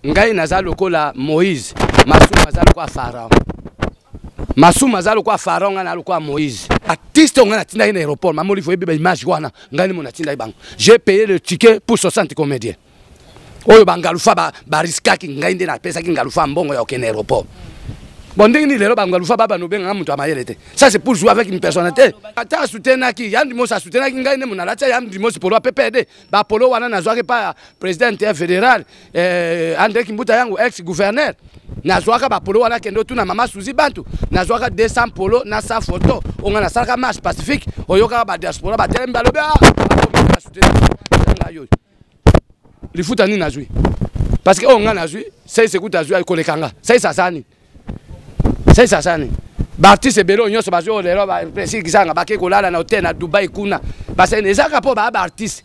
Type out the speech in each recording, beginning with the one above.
Ngai naza lokola Moïse, Masumu aza lokola Pharaon. Masumu aza lokola Pharaon, ngai na lokola Moïse. Artiste ngai natindaki na aéroport, mama Olive oyebi ba image wana, ngai nde natindaki bango. J'ai payé le ticket pour 60 comédiens. Oyo bangalufa ba, ba riskaki ngai nde napesaki ngalufa mbongo ya kokende aéroport. Bon ndenge nini lelo bangalufa babanda obengaka moto ya mayele te. Ça c'est pour jouer avec une personnalité. Ata asutenaki, Yandimosi asutenaki ngai nde monalatia Yandimosi polo ya PPRD. Ba polo wana nazwaki pa président fédéral eh, André Kimbuta yango ex gouverneur nazwaka bapolo wana kende otuna mama Suzy Bantu, nazwaka 200 polo na 100 photo onga nasalaka marche pacifique, oyokaka badiaspora batelemi balobi ah, ngai oyo lifuta nini nazwi parce que oyo ngai nazwi sei sekuta azwi akoleka nga sei sasani sei sasani baartiste ebele oyo nyonso bazwi oyo lelo bapresikisanga bake kolala na hotel na Dubai kuna basani ezaka mpo baa baartiste.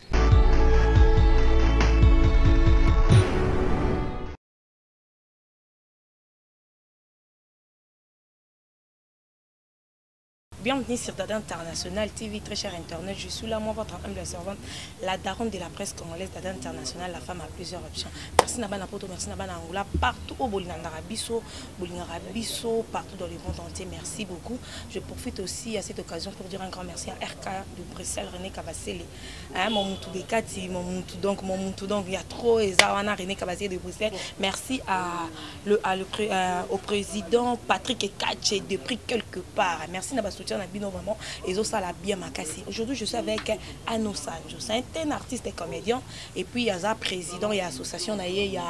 Bienvenue sur Dada International TV, très cher internaute. Je suis là, moi, votre humble servante, la daronne de la presse congolaise, Dada International, la femme à plusieurs options. Merci Nabana Poto, merci Nabana Angola, partout au Bolinandara Bisso, Bolingara Bisso, partout dans le monde entier. Merci beaucoup. Je profite aussi à cette occasion pour dire un grand merci à RK de Bruxelles, René Kabasele. Hein, mon moutou de Kati, mon moutou donc, mon moutou donc, il y a trop, Ezawana, René Kabasele de Bruxelles. Merci à le, à le, au président Patrick Ekatche depuis quelque part. Merci d'avoir soutien à Bino vraiment. Et ça l'a bien makasi. Aujourd'hui, je suis avec Ano Sanjo. C'est un artiste et comédien. Et puis, il y a un président, il y a association, il y a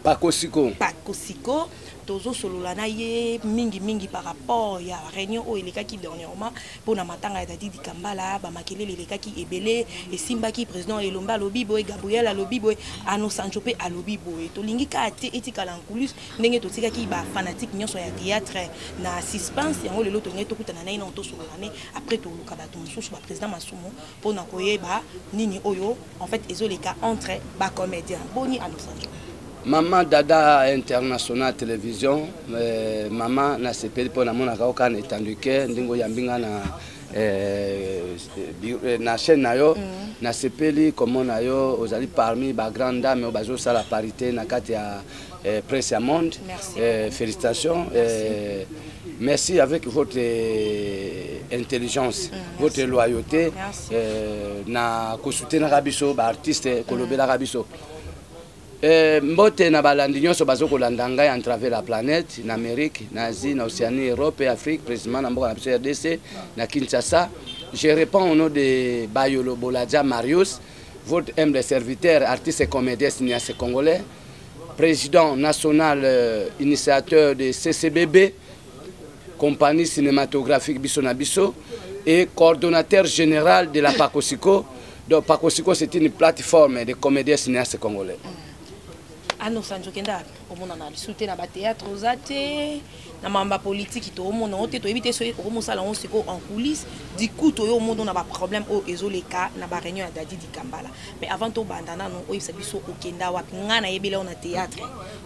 Pakosiko. Pakosiko. Tozo solola na ye mingi mingi par rapport ya réunion oyo elekaki dernièrement mpona matanga ya Dadi Dikambala, bamakelele elekaki ebele, esimbaki président Elombe alobi boye, Gabriel alobi boye, Ano Sanjo mpe alobi boye. Tolingi kaka te etikala en coulisse ndenge totikaki bafanatique nyonso ya théâtre na suspense yango. Lelo tolingi tokutana na ye nano, tosolola ne, après toluka bato mosusu, baprésident Masumu, mpona koyeba nini oyo en fait ezoleka entre bacomédien. Boni Ano Sanjo? Mama Dada International Télévision, mama, nasepeli mpo namonaka yo kaka na etanduke ndenge oyambi nga na chaîne na yo. Nasepeli komona yo, ozali parmi bagrande dame oyo bazosala parité na kati ya presse ya monde. Félicitations, merci avec votre intelligence, votre loyauté na kosoutenaka biso baartiste, kolobelaka biso. Mbote na balandi nyonso bazo kolanda ngai en travers la planète, na Amérique, na Asie, na Océanie, Europe et Afrique, précisément na mboka na biso RDC, na Kinshasa. Je réponds au nom de Bayolo Boladja Marius, votre humble serviteur, artiste et comédien cinéaste congolais, président national initiateur de CCBB, compagnie cinématographique Biso na Biso, et coordonnateur général de la Pakosiko. Donc Pakosiko, c'est une plateforme de comédiens cinéastes congolais. Ano Sanjo, kenda omonana lisusu te na bathéâtre, oza te na mamba politique, toomona o te, toyebi te soki okomosala yango sikoyo en coulisse. Du coup toyo omona na baproblème oyo ezoleka na baréunion ya Dadi Dikambala. Mais avant tobanda nano, oyebisa biso okenda wapi. Ngai nayebeli ayo na théâtre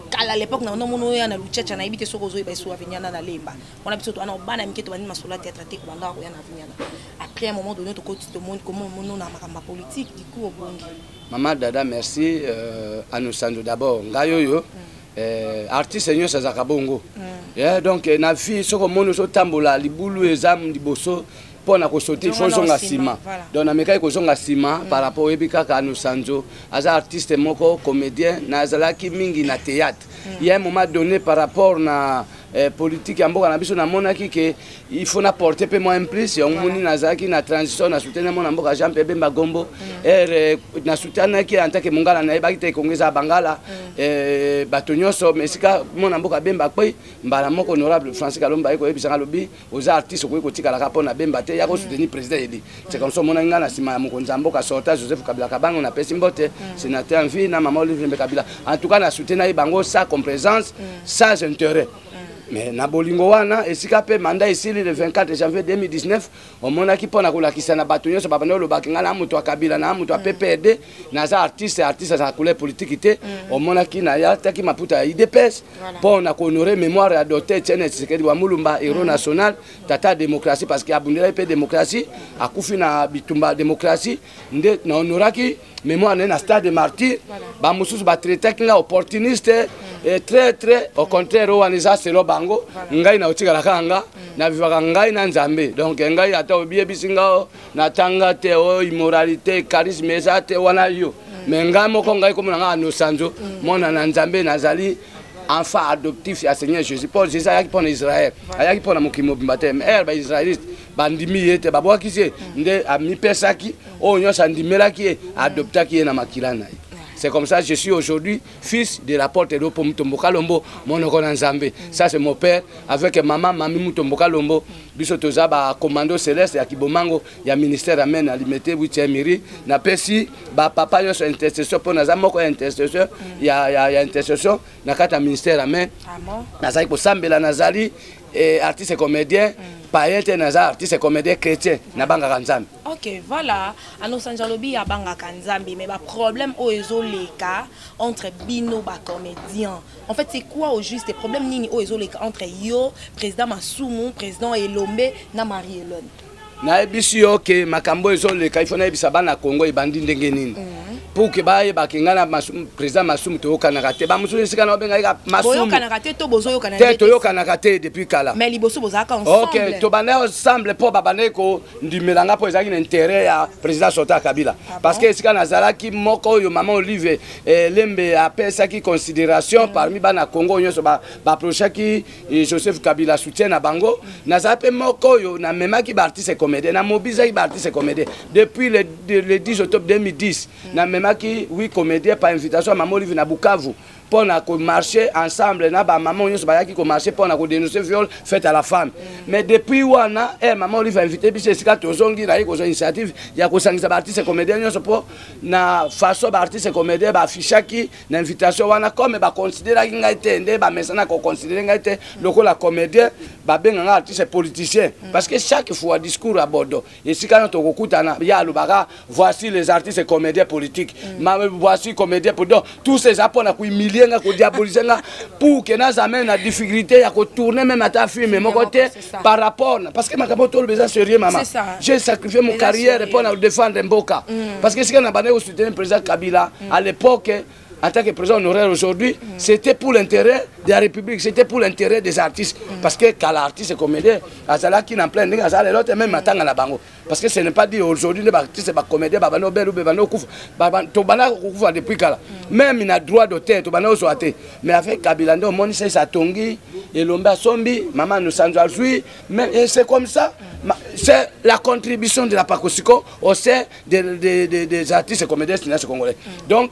kala, à l'époque na nomona oyo na Luchacha. Nayebi te soki ozoyeba esu Aveniana na Lemba wana. Biso towana bana mike, tobandi masolo ya théâtre te, obandaka koya na Aveniana. Après un moment donné, tokoti tomoni komona na makambo ya politique, du coup obongi. Mama Dada, merci. Ano Sanjo, d'abord ngai oyo artiste nyonso azalaka bongo. Yeah, donc na vie, soki omoni ozotambola, libulu eza liboso, mpo na kosauter il faut ozonga nsima. Donc namekaki kozonga nsima par rapport, oyebi kaka Ano Sanjo aza artiste moko comédien, nazalaki mingi na théâtre. Il y a un moment donné, par rapport na politique ya mboka na biso, namonaki ke il faut na porter mpe mwa un plus. Yango moni nazalaki na transition, na soutenir mwana mboka Jean Pierre Bemba Gombo. Ere na soutenaki en tant que mongala, nayebaki te Kongo eza bangala, bato nyonso. Mais esika mwana mboka Bemba kwe, mbala moko honorable Francis Kalomba aye koyebisanga, alobi: "Oza artiste, okoki kotikalaka mpo na Bemba te, ya kosoutenir président Edi." C'est comme ça omonaki ngai na nsima ya mokonzi ya mboka sortant, Joseph Kabila Kabango. Napesi mbote sénateur en vie na mama Olive Lembe Kabila. En tout cas na soutenir ye bango sans complaisance, sans intérêt. Mais na bolingo wana, esika mpe mandat esili le 24 janvier 2019, omonaki mpo na kolakisa na bato nyonso babanda olobaki ngai na moto ya Kabila, na moto ya PPRD, naza artiste. Artiste azala couleur politique te. Omonaki nayataki maputa ya UDPS mpo na kohonorer mémoire ya docteur Etienne Tshisekedi wa Mulumba, héros national, tata ya démocratie, parce que abundelaki mpe démocratie, akufi na bitumba ya démocratie. Nde na honoraki mémoire na ye na stade Martyr. Bamosusu batraitaki nga opportuniste et très très au contraire. Oyo wana eza selo bango. Ngai na otikala kaka nga, navivaka ngai na Nzambe. Donc ngai, ata obiyebisi nga o natanga te, o immoralité, charisme eza te, wana yo. Mais ngai moko, ngai komona ngai Anosanzo, mwana na Nzambe, nazali enfant adoptif ya Seigneur Jésus, mpo Jésus ayaki mpo na Israel, ayaki mpo na mokili mobimba te. Mais ere baisraélite bandimi ye te, babwakisi ye, nde amipesaki oyo nyonso andimelaki ye, adoptaki ye na makila na ye. C'est comme ça je suis aujourd'hui fils de l'apôtre Lopo Mutombo Kalombo, monoko na Nzambe. Ça, c'est mon père avec maman Mami Mutombo Kalombo. Biso toza ba commando céleste ya Kibomango ya ministère Amen Alimete 8e miri. Napesi ba papa nyonso intercession, mpo naza moko ya intercession ya intercession na kati ya ministère Amen. Nazali kosambela, nazali artiste comédien païen te, naza artiste comédien chrétien, nabangaka Nzambe. Ok, voilà, Anosanjo alobi abangaka Nzambe, mais baproblème oyo ezoleka entre bino bacomédien, en fait, c'est quoi au juste? Problème nini oyo ezoleka entre yo, président Masumu, président Elombe na Marie Hélène? Nayebisi yo ke makambo ezoleka, ifo nayebisa bana Congo ebandi ndenge nini, pour ke bayebaki ngai na président Masumu toyokanaka te. Bamosusu esika na babengaki Masumu. Boyokanaka te to bozoyokana? Te, toyokanaka te depuis kala. Mais liboso bozalaka ensemble? Ok, tobandaki ensemble mpo babandaki kondimela nga, mpo ezalaki na intérêt ya président sortant Kabila. Ah? Parce que esika nazalaki moko oyo mama Olive Lembe apesaki considération parmi bana Congo nyonso baapprochaki Joseph Kabila, soutien na bango. Nazala mpe moko oyo namemaki baartiste comédien, namobilisaki baartiste comédien depuis le 10 octobre 2010. Namemaki 8 comédien par invitation ya mama Olive na Bukavu mpo na komarcher ensemble na bamama nyonso bayaki komarcher mpo na kodénoncer viol fait à la femme. Mais depuis wana, mama Olive invité biso, esika tozongi, naye kozwa initiative ya kosangisa baartiste comédien nyonso, mpo na façon baartiste comédien baaffichaki na invitation wana, comme baconsidéraki ngai te, nde bamesana koconsidérer ngai te lokola comédien, babenganga artiste politicien. Parce que chaque fois discours ya Bordeaux, esika nyonso tokokutana, ye alobaka: "Voici les artistes comédiens politiques, ma, voici comédien." Donc tout ça eza mpona kohumilie nga, kodiaboliser nga, pour ke naza même na difficulté ya kotourner même ata film moko te par rapport, parce que makambo toloba eza sérieux, mama. J'ai sacrifié mon carrière mpona défendre mboka, parce que esika na bandaki kosoutenir président Kabila à l'époque en tant que président honoraire aujourd'hui, c'était pour l'intérêt de la République, c'était pour l'intérêt des artistes. Parce que quand l'artiste comédien, azalaki na plein ndenge azala lelo te, même matanga na bango. Parce que ce n'est pas dit aujourd'hui nde baartiste bacomédien babanda obele ube banda okufa. Tobanda kokufa depuis kala. Même na droit d'auteur tobanda ozwa te. Mais avec Kabila nde omoni sesa atongi, Elombe asombi, mama Nosanzo azwi, mais et c'est comme ça. C'est la contribution de la Pakosiko au sein des artistes et comédiens cinéastes congolais. Donc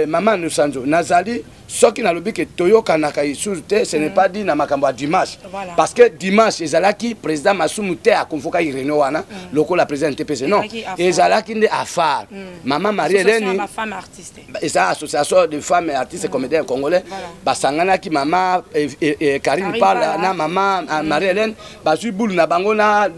mama Nosanzo, nazali soki nalobi ke toyokanaka lisusu te, ce n'est pas dit na makambo ya dimanche. Parce que dimanche ezalaki président Masumu te akonvokaki réunion wana lokola président NTPC, non. Ezalaki nde affaire mama Marie Hélène, eza association de femmes et artistes comédiens congolais. Basanganaki, mama Karine Pala na mama Marie Hélène, bazwi bulu na bango na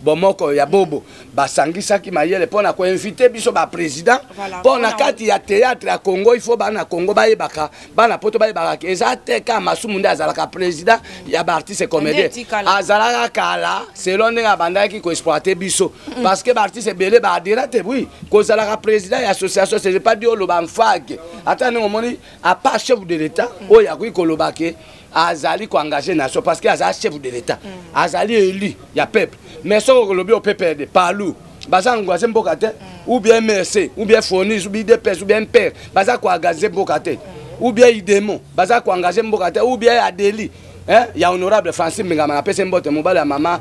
bomoko ya bobo, basangisaki mayele mpo na koinviter biso baprésident, mpo na kati ya théâtre ya Congo. Il faut bana Congo bayebaka, bana Poto bayebaka, eza te ka Masumu nde azalaka président ya baartiste comédien. Azalaka kala, selon ndenge abandaki koexploiter biso, parce que baartiste ebele baadhéra te. Oui, kozalaka président ya association, c'est pas dit oloba mfage. Ata ndenge omoni, à part chef de l'État oyo akoki koloba ke azali koengager nation, parce que azali chef de l'État, azali élu ya peuple. Mais soki okolobi o PPRD, PALU baza engage mboka te, ou bien MRC, ou bien Fonis, ou bien UDPS, ou bien MPR, baza koengager mboka te, ou bien Idemo, baza koengager mboka te, ou bien Adeli, hein, ya honorable Francis Mbengama, napesi mbote, mobali ya mama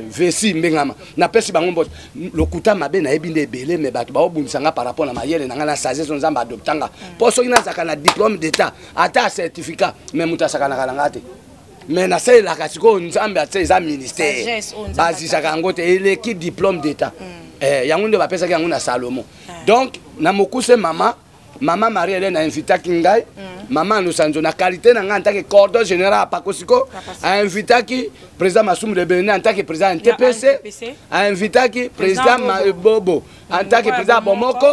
Vesi Mbengama, napesi bango mbote. Lokuta mabe nayebi nde ebele, me bato baobundisa nga par rapport na mayele na nga na sagesse. Nzambe adoptanga, mpo soki nazalaka na diplôme d'état, ata certificat, me moto asakanaka na nga te. Me nasalelaka sikoyo Nzambe atie, eza ministère, bazisaka yango te, eleki diplôme d'état. Yango nde bapesaki yango na Salomo. Donc na mokuse, mama, Mama Marie Hélène ainvitaki ngai, mama Lusanzo na qualité na ngai en tant que coordon général ya Pakosiko, ainvitaki président Masumu de Benin en tant que président NTPC, ainvitaki président Bobo en tant que président Bomoko,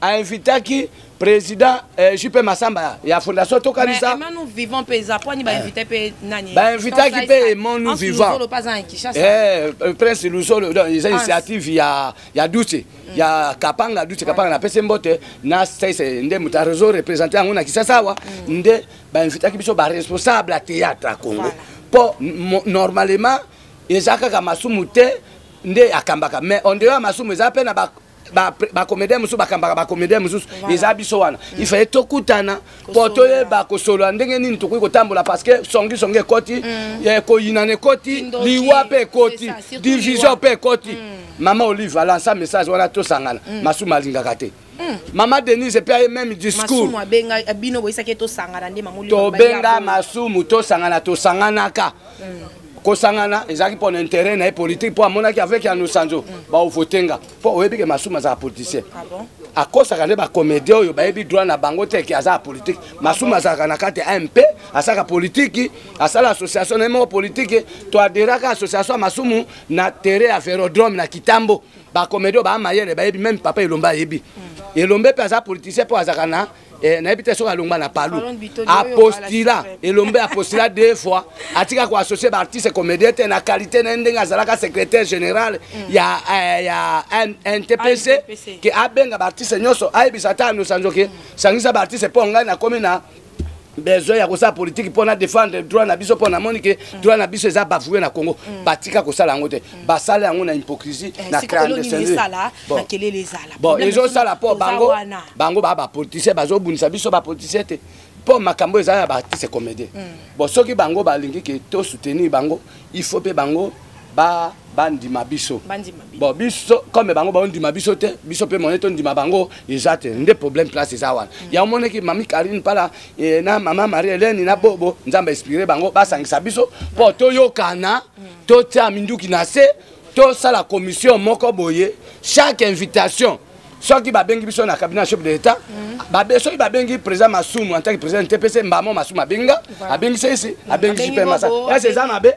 ainvitaki président JP Massamba ya fondation Tokanisa. Mais nous vivons pe za pwani ba invité pe nani? Ba invitaki pe Aimons-nous vivants. Prince Luzolo, donc ils initiative ya Douce, ya Kapanga Douce, Kapanga na pese mbote na sese nde muta réseau représenté yango na Kisasa awa, nde ba invitaki biso ba responsable ya théâtre à Congo. Po normalement eza kaka Masumu te nde akambaka, mais on dirait Masumu eza pe na ba comédien mosusu bakambaka ba comédien mosusu, eza biso wana. Il fallait tokutana po toyeba kosolola ndenge nini tokoki kotambola, parce que songi songi ekoti, koyinana ekoti, liwa mpe ekoti, division mpe ekoti. Mama Olive alansa message wana tosangana, Masumu alingaka te. Mama Denise mpe aye même discours. Tobenga Masumu tosangana, tosanganaka. Kosangana ezalaki mpona intérêt na ye politique, mpo amonaki avec ya Nosanzo baovotenga, mpo oyebi ke Masumu azala politicien. Akosaka nde bacomédien oyo bayebi droit na bango te ke aza politique. Masumu azalaka na kati ya MP, asalaka politike, asala association na ye moko politike. Toaderaka association ya Masumu na terrain ya Vélodrome na Kitambo. Bacomédien oyo baa mayele bayebi, même papa Elombe ayebi. Elombe mpe aza politicien, mpo azalaka na nayebi te soki alongba na Palu, apostila Elombe, apostila deux fois, atika koassocie baartiste comédien te na qualité na ye ndenge azalaka secrétaire général ya NTPC, ke abenga baartiste nyonso, ayebisa ata Anosanzo ke sangisa baartiste mpo ngai nakomi na besoin ya kosala politique mpo na défendre droit na biso, mpo namoni ke droit na biso eza bafoué na Congo. Batika kosala yango te, basala yango na hypocrisie, na clandestinité. Bon, ezosala mpo bango baa bapoliticien, bazobundisa biso bapoliticien te, mpo makambo eza ya baartiste comédien. Bon, soki bango balingi ke tosoutenir bango, il faut mpe bango bandima biso. Bon, biso comme bango baondima biso te, biso mpe mone tondima bango eza te. Nde problème place eza wana. Ya omonaki mami Karine Pala na mama Marie Hélène na Bobo, Nzambe inspiré bango basangisa biso mpo toyokana, totia minduki na se, tosala commission moko boye. Chaque invitation, soki babengi biso na cabinet chef de l'État, soki babengi président Masumu en tant que président TPC, mbamo Masumu abenga, abengisi esi, abengisi mpe masa ese eza mabe.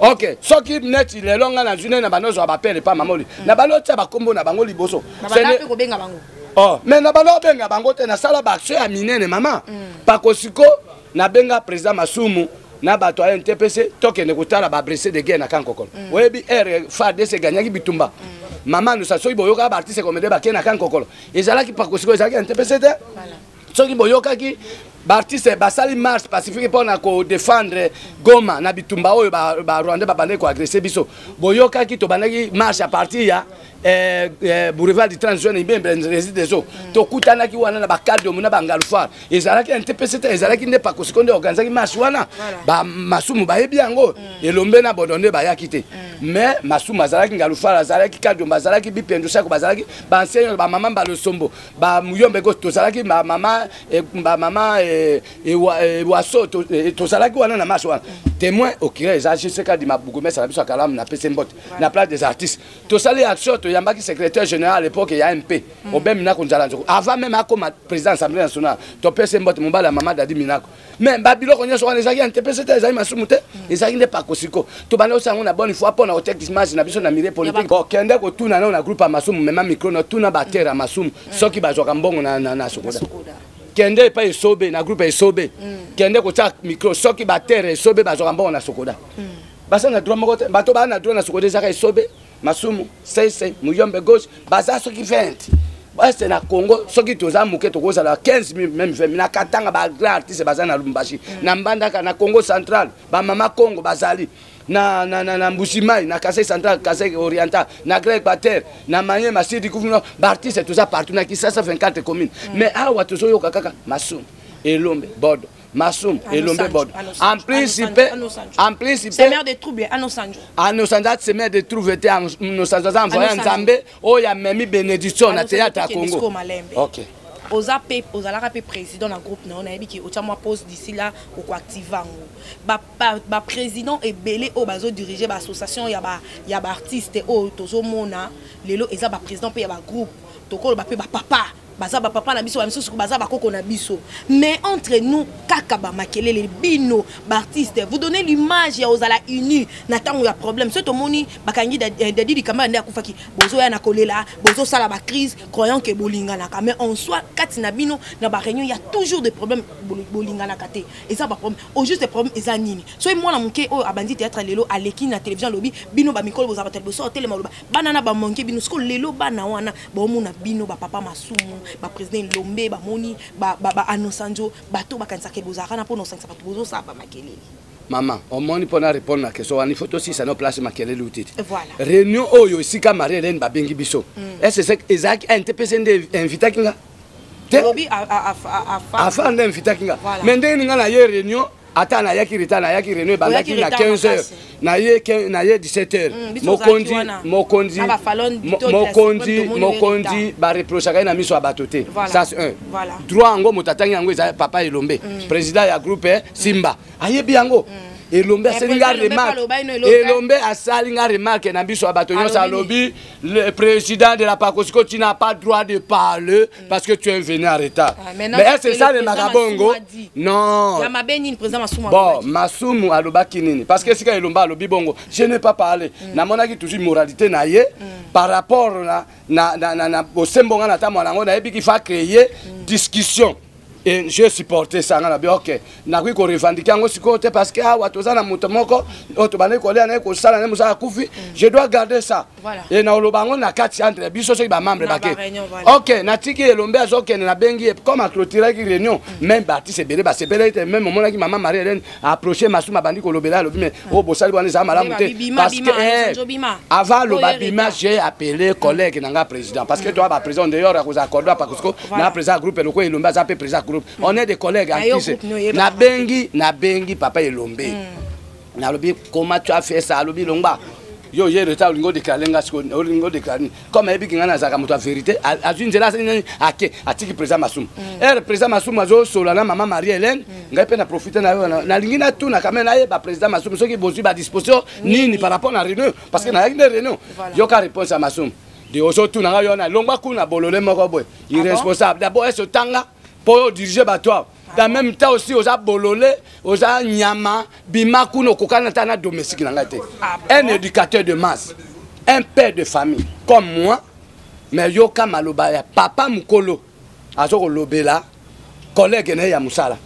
Ok, soki neti lelo nga nazwi nde na banozwa bapele pa mamoli na balotia bakombo na bango liboso. Oh, mais na balo obenga bango te, nasala baaction ya minene. Mama Pakosiko, nabenga président Masumu na bato ya NTPC, tokende kotala bablessé de guerre na Kankokolo. Oyebi r FARDC gagnaki bitumba, mama Nusa, soki boyokaka baartiste comédien bakei na Kankokolo, ezalaki Pakosiko, ezalaki NTPC te. Soki boyokaki baartiste basali marche pacifique mpona kodefendre Goma na bitumba oyo barwandais babandaki koagresse biso, boyokaki tobandaki marche à partir ya boulevard du 30 juin, ibembe Régie des Eaux, tokutanaki wana na bakadiomo na bangalufar, ezalaki NTPC te, ezalaki nde Pakosiko nde organisaki marche wana. Bamasumu bayebi yango, Elombe na Bodo nde bayaki te, mais Masumu azalaki, Ngalufar azalaki, Kadiombo azalaki, Bipendu Sako bazalaki, baancien, bamama Mbalosombo, bamuyombe, tozalaki, bamama Ewaso, tozalaki wana na marche wana. Témoin oculaire eza JCK Dima, bourgmestre na biso ya Kalamu, na pese mbote. Na place des artistes tosali action, toyambaki secrétaire général à l'époque ya MP, Obem Minako Nzala Nzoko, avant même akoma président Assemblée nationale. Topesi mbote, mobali ya mama Dadi Minako. Mais babiloko nyonso wana ezalaki ya NTPC te, ezalaki Masumu te, ezalaki nde Pakosiko. Tobanda osala yango na bonne foi mpo na kotekisa image na biso na milieu politique. Bon, kende kotuna nao na groupe ya Masumu, mema micro na tuna batere ya Masumu soki bazwaka mbongo na Sokoda. Kende epai Esobe, na groupe ya Esobe, kende kotia micro soki batere Esobe bazwaka mbongo na Sokoda. Baza na droit moko te. Bato baa na droit na Sokoda ezaka Esobe, Masumu, Sese, Muyombe Gauche, baza soki 20 este na Congo. Soki toza moke, tokozala 15 000, même 20 000. Na Katanga bagrand artiste baza, na Lumbashi, na Mbandaka, na Congo Central, bamama Congo bazali, na Mbusimai, na Kasai Central, Kasai Oriental, na Grand Équateur, na Maniema, Sud Kivu, baartiste toza partout, na Kisasa, 24 commune. Mais awa tozoyoka kaka Masumu, Elombe, Bodo, Masumu, Elombe, Bodo. En plus mpe, en plus mpe semeur de trouble, Anosanjo. Anosanjo asemeur de trouble te. Anosanjo aza envoyé Nzambe oyo amemi bénédiction na théâtre ya Congo. Ok, oza mpe, ozalaka mpe président na groupe na yo. Nayebi ke otya mwa pause, d'ici là okoactive yango. Baprésident ebele oyo bazodirige baassociation ya baartiste oyo tozomona lelo, eza baprésident mpe ya bagroupe, tokoloba mpe bapapa. Baza bapapa na biso, bamisusu baza bakoko na biso, mais entre nous kaka bamakelele. Bino baartiste, vous donnez l'image ya ozala uni na ntango ya problème. So tomoni bakangi Dadi Dikamba nde akufaki, bozoya na kolela, bozosala bacrise, croyant ke bolinganaka. Mais en soi, kati na bino na baréunion, ya toujours des problèmes. Bolinganaka te, eza baproblème. Au juste, problème eza nini? Soki mwana moke oyo abandi théâtre lelo aleki na télévision, alobi bino bamikolo bozala bato liboso, otelema, oloba bana na bamanke bino. Siko lelo bana wana baomona bino bapapa Masumu, baprésident Elombe, bamoni baanosanjo, bato bakanisaka bozalaka na mpona osangisa bato, bozosala bamakelele. Mama, omoni, mpona répondre na question wana, il faut tosisa no place makelele uti te. Voilà. Réunion oyo esika Marie Hélène babengi biso, est ezalaki NTPC nde invitaki nga te? Olobi afa nde invitaki nga. Voilà. Mais ndenge ninga na ye réunion, ata nayaki retard, nayaki réunion ebandaki Oyaki na retard 15 heures, makasi. naye 17 heures. Biso Mokonzi ozalaki wana. Mokonzi Na bafalone, Bito de la mokonzi Suprême, tomoni mokonzi bareprochaka ye na miso ya bato te. Voilà. Ça, c'est un Voilà. droit. Yango moto atangi yango eza papa Elombe, président ya groupe Simba. Ayebi yango. Elombe Eh, asali nga président Elombe remarque. aloba ino eloko, eh. Elombe asali nga remarque na biso ya bato nyonso. Alobi? Alobi: le président de la Pakosiko, tu n'as pas droit de parler parce que tu es venu en retard. Ah, maintenant, Mais est-ce que le ça président lemaka Masumu bongo? a dit. Non. Ya mabe nini président Masumu Bon, alobaki? Masumu alobaki nini? Parce que esika Elombe alobi bongo, je n'ai pas parlé. Namonaki toujours moralité na ye par rapport na bosembo. Nga na ntango yango nayebi qu'il faut créer discussion et je supporte ça. Nga na bi ok, nakoki korevendiquer yango sikoyo te, parce que awa toza na moto moko oyo tobandaki kolia naye, kosala naye mosala, akufi. Je dois garder ça. Voilà. E na oloba yango na kati entre biso soki bamembre Na bake. ba-réunion, voilà. Ok, natiki Elombe azokende, nabengi ye comme aclôturaki réunion. Même baartiste ebele basepelaki te. Même omonaki mama Marie Hélène approché Masumu, abandi kolobela, alobi: mais oyo bosali wana eza malamu te. Bima, Parce bima, que Alessandro, bima. avant aloba Oyo bima, retard. j'ai appelé collègue na nga président, parce que toa baprésident d'ailleurs akozala cordo parce que Voilà. na président ya groupe eloko, Elombe aza mpe président ya groupe, on est des collègues. Na yo En plus, groupe, no oyebaka. Nabengi papa Elombe, nalobi: comment tu as fait ça? Alobi: longba yo ye retard, olingi odéclare nga siko, olingi odéclare nini? Comme ayebiki nga nazalaka moto ya vérité, azwi nzela, asali nini, ake atiki président Masumu. Ere président Masumu azosola na mama Marie Hélène, ngai mpe na profite na yo, nalingi natuna quand même, nayeba président Masumu soki bozwi badisposition nini par rapport na réunion, parce que nayaki nde réunion. Voilà. Yoka réponse ya Masumu de: ozotuna ngai yo na longwa kuna, bolole moko boye, irresponsable. D'abord ese otanga mpo oyo odirige bato awa, dans même temps aussi oza bolole, oza nyama, bima kuna, okokana ta na domestique na ngai te. Ah bon? Un éducateur de masse, un père de famille comme moi, mais yoka maloba ya papa mokolo aza kolobela collègue na ye ya mosala.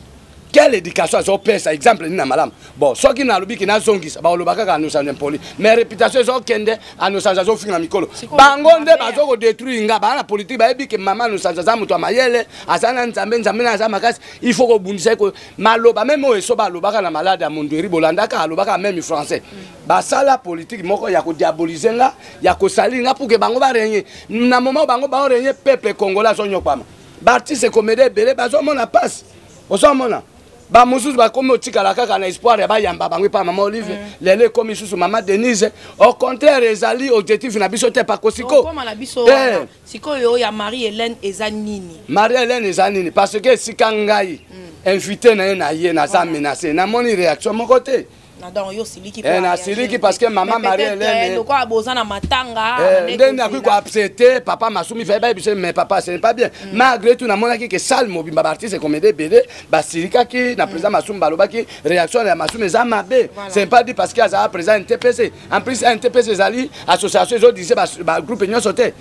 Quelle éducation azopesa? Exemple nini na malamu? Bon, soki nalobi ki nazongisa, bakoloba kaka Anosange impoli, mais réputation ezokende. Anosange azofinga na mikolo. Bango nde bazokodétruire nga. Baa na politique, bayebi ke mama Anosange aza moto ya mayele, aza na Nzambe, Nzambe na aza makasi, il faut kobundisa ye. Maloba même oyo eso balobaka na malade ya Mondweri, bolandaka, alobaka même français. Basala politique moko ya kodiaboliser nga, ya kosalir nga, pour ke bango barégner. Na moment bango baorégner, peuple congolais azonyokwama, baartiste comédien ebele bazomona mpasi. Ozomona bamosusu bakomi otikala kaka na espoir ya bayamba bango epa mama Olive. Lelo ekomi susu mama Denise. Au contraire, ezali objectif na biso te, Pakosiko. Okoma na biso wana sikoyo ya Marie Hélène eza nini? Marie Hélène eza nini? Parce que esika ngai invité na ye, na ye naza menacé, namoni réaction moko te. Na donc yo osiliki? Nasiliki parce que mama Marie Hélène lokola boza na matanga. Ndenge nakoki koaccepter papa Masumi faye bayebisa, mais papa, ce n'est pas bien. Malgré tout, namonaki ke salle mobimba, baartiste comédien ebele basilikaki na président Masumu. Balobaki réaction ya Masumu eza mabe. Ce n'est pas dit parce que azala président NTPC. En plus, NTPC ezali association ezodirige bagroupe nyonso te.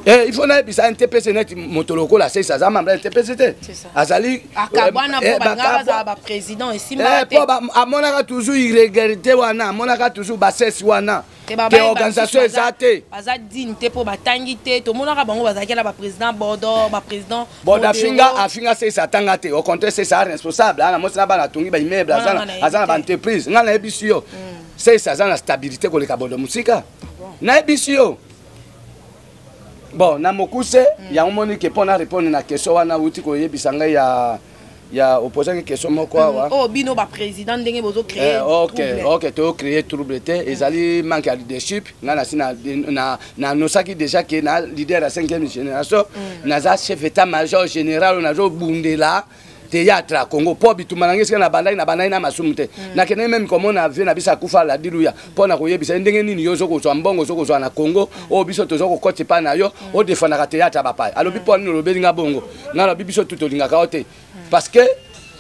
Il faut nayebisa NTPC neti moto lokola Sesi aza membre ya NTPC te. Azali akabwana po balinga bazala baprésident, esimba te. Po amonaka toujours irrégularité wana, amonaka toujours basesi wana ke organisation eza te. Baza digne te mpo batangi te. Tomonaka bango bazalaki na baprésident Bordo, baprésident. Bordo afinga, afinga Sesi atanga te. Au contraire, Sesi aza responsable, ana mosi na bana, atongi baimmeuble, aza na baentreprise. Ngai nayebisi yo, Sesi aza na stabilité koleka Bordo mosika. Nayebisi yo. Bon, na mokuse yango moni ke mpo na répondre na question wana wuti koyebisa ngai ya opposaki question moko awa. Oyo bino baprésident ndenge bozocréer. Ok, tocréer trouble te, ezali manque ya leadership. Ngai nasi nanosaki déjà ke na leader ya cinquième génération, naza chef état major général oyo nazobundela. Théâtre ya Congo, mpo bitumba na ngai esika nabandaki, nabandaki na masumu te. Nakendaki même komona vieux na biso akufa, Ladiluya, mpo na koyebisa ye ndenge nini yo ozokozwa mbongo, ozokozwa na Congo oyo biso toza kokota epai na yo, odefandaka théâtre ya bapaya. Alobi: "Mpo nini olobeli nga bongo?" Ngai alobi: "Biso tu tolingaka yo te, parce que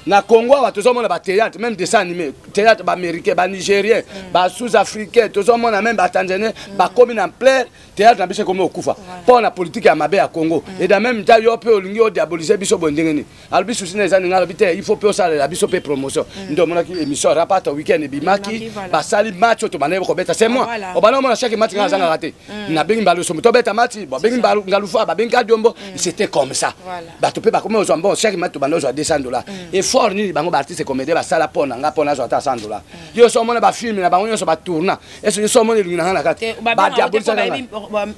na Congo awa tozomona bathéâtre, même dessin animé, théâtre baaméricain, banigérien, basous-africain, tozomona même batanzanien bakomi na ampleur. Théâtre na biso ekomi okufa mpo na politike ya mabe ya Congo. Et dans même temps, yo mpe olingi odiaboliser biso boye, ndenge nini?" Alobi: "Susi na eza ninga." Alobi: "Te, il faut mpe osalela biso mpe promotion." Nde omonaki émission Rapata Weekend ebimaki, basali match oyo tobandaki kobeta. C'est moi obanda omona chaque match nga azangaka te. Nabengi Mbalosomo, tobeta match, babengi Ngalufa, babengi Kadiombo. C'était comme ça. Bato mpe bakomi ozwa mbongo. Chaque match tobanda ozwa 200 $. Effort nini bango baartiste comédien basala mpo na nga, mpo nazwa ata 100 $? Yo so omona bafilme na bango nyonso batourna, ese yo so omona elingi na nga na kati, badiabolisaka.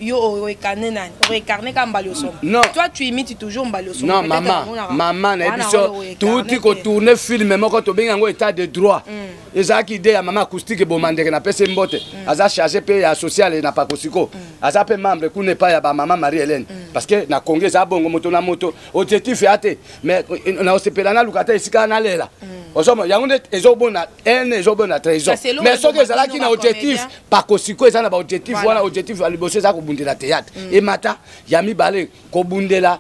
Yo oincarne nani? Oincarne ka Mbali Osombo? Non. Toi, tu imites toujours Mbali Osombo. Non, mama, mama, nayebi so tuti kotourne film moko tobengi yango État de droit. Ezalaki idée ya mama Acoustique Bomandeke, napesi mbote. Aza chargé mpe ya social na Pakosiko, aza mpe membre kuna epai ya bamama Marie Hélène, parce que na Congo eza bongo, moto na moto objectif ya te. Mais na osepela, naluka te esika nalela ozomona yango nde ezobona haine, ezobona trahison. Mais soki ezalaki na objectif, Pakosiko eza na baobjectif wana. Objectif ya liboso eza kobundela théâtre emata, ya mibale kobundela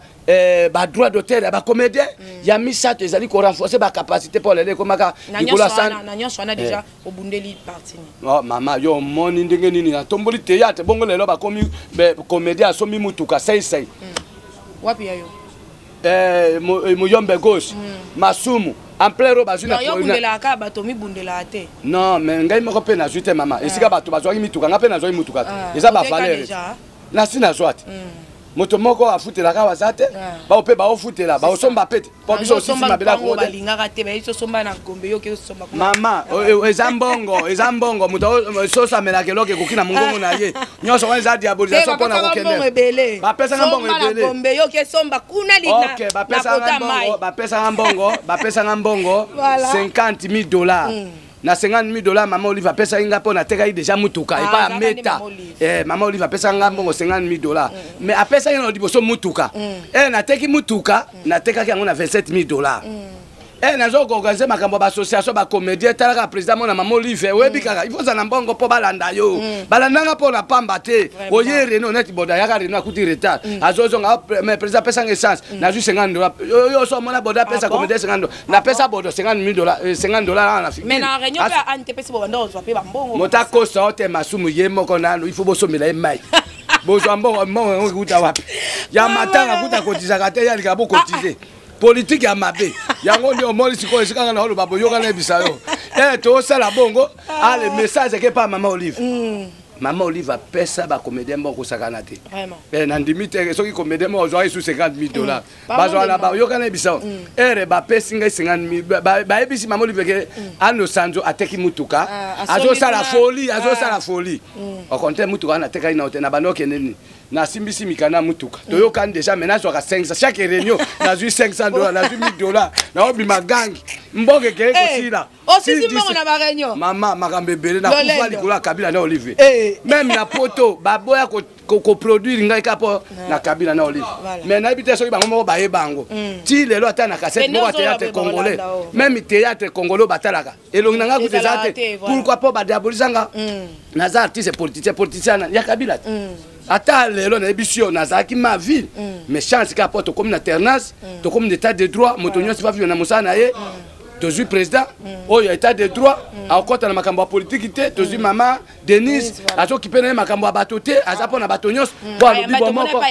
badroit d'auteur ya bacomédien, ya misato ezali korenforcer bacapacité mpo lelo ekomaka likolo. Na nyonso wana déjà obundeli parti? Oh, mama, yo omoni ndenge nini natomboli théâtre bongo. Lelo bakomi comédien asombi mutuka seisei. Wapi ya yo? Muyombe Gauche, Masumu, ampleur oyo bazwi. Obundelaka bato, mibundelaka te. Non, mais ngai moko mpe nazwi te, mama. Esika bato bazwaki mituka, ngai mpe nazwaki mituka te. Eza bavaleur nasi nazwa te. Moto moko afutelaka waza te, bao mpe baofutela, baosomba pe te, mpo biso osisi mabele. Balingaka te, bayebi osomba na Gombe, yo ke osomba. Mama, eza mbongo, eza mbongo. Moto soso amelaka eloko ekoki na mongongo na ye. Nyonso wana eza diabolisation mpona kokende. Bapesanga mbongo ebele. Gombe, yo ke somba kuna. Ok, bapesanga mbongo, bapesanga mbongo, bapesanga mbongo 50 000 $. Na 50 000 $, mama Olive apesaki nga mpo natekaki déjà mutuka epai ya Meta. Mama Olive apesaki nga mbongo 50 000 $, mais apesaki na liboso mutuka. Nateki mutuka, natekaki yango na 27 000 $. Nazo koorganiser makambo ya baassociation bacomédien. Talaka président mona mama Olive, oyebi kaka, il faut ozala na mbongo mpo balanda yo. Balandanga mpo na pamba te. Oye reno neti boda yaka reno, akuti retard, azozonga: "Mais président, apesanga essence, nazwi 50 $." Yo so omona boda apesa comédien 50 $? Napesa bodo 50 000 $, 50 $ wana na. Mais na réunion mpe ane te pesi bobanda kozwa mpe bambongo. Moto akosa o te, Masumu ye moko nanu, il faut bosomela ye mai. Bozwa mbongo, mbongo yango ekuta wapi? Ya matanga kuta kotisaka te, yalika bokotize politike ya mabe. Yango nde omoni sikoyo esika nga na oloba boyoka, nayebisa yo, tosala bongo. Ale message eke pa mama Olive. Mama Olive apesa bacomédien moko kosakana te. Nandimi te soki comédien moko azwaki su 50 000 $. Bazwaka na bayoka, nayebisa yo, ere bapesi ngai 50 000, bayebisi mama Olive ke Ano Sanzo ateki mutuka, azosala folie, azosala folie. Au contraire, mutuka wana atekaki na te na bando okende nini, nasimbisi mikanda ya mutuka, toyokani déjà. Mais nazwaka 500 chaque réunion, nazwi 500 $, nazwi 1000 $, naobima gangi, mbongo ekeye kosila. Osisi mbongo na baréunion? Mama, makambo ebele. Nakufa likolo ya Kabila na Olive. Même na poto baboya koproduire ngai kaka mpo na Kabila na Olive. Mais nayebi te soki bango moko bayeba yango ti lelo. Ata na kasete moko ya théâtre congolais, même théâtre congolais batalaka elongi na ngai kuta eza te. Pourquoi? Mpo badiabolisanga, naza artiste politicien, politicien ya Kabila te. Ata lelo nayebi si yo nazalaki ma ville, mais chance kaka mpo tokomi na alternance, tokomi na état de droit, moto nyonso bavivre na mosala na ye. Tozwi président oyo état de droit, akokɔta na makambo ya politiki te. Tozwi mama Denise, azokipe na ye makambo ya bato te, aza mpo na bato nyonso, mpo alobi bo moko.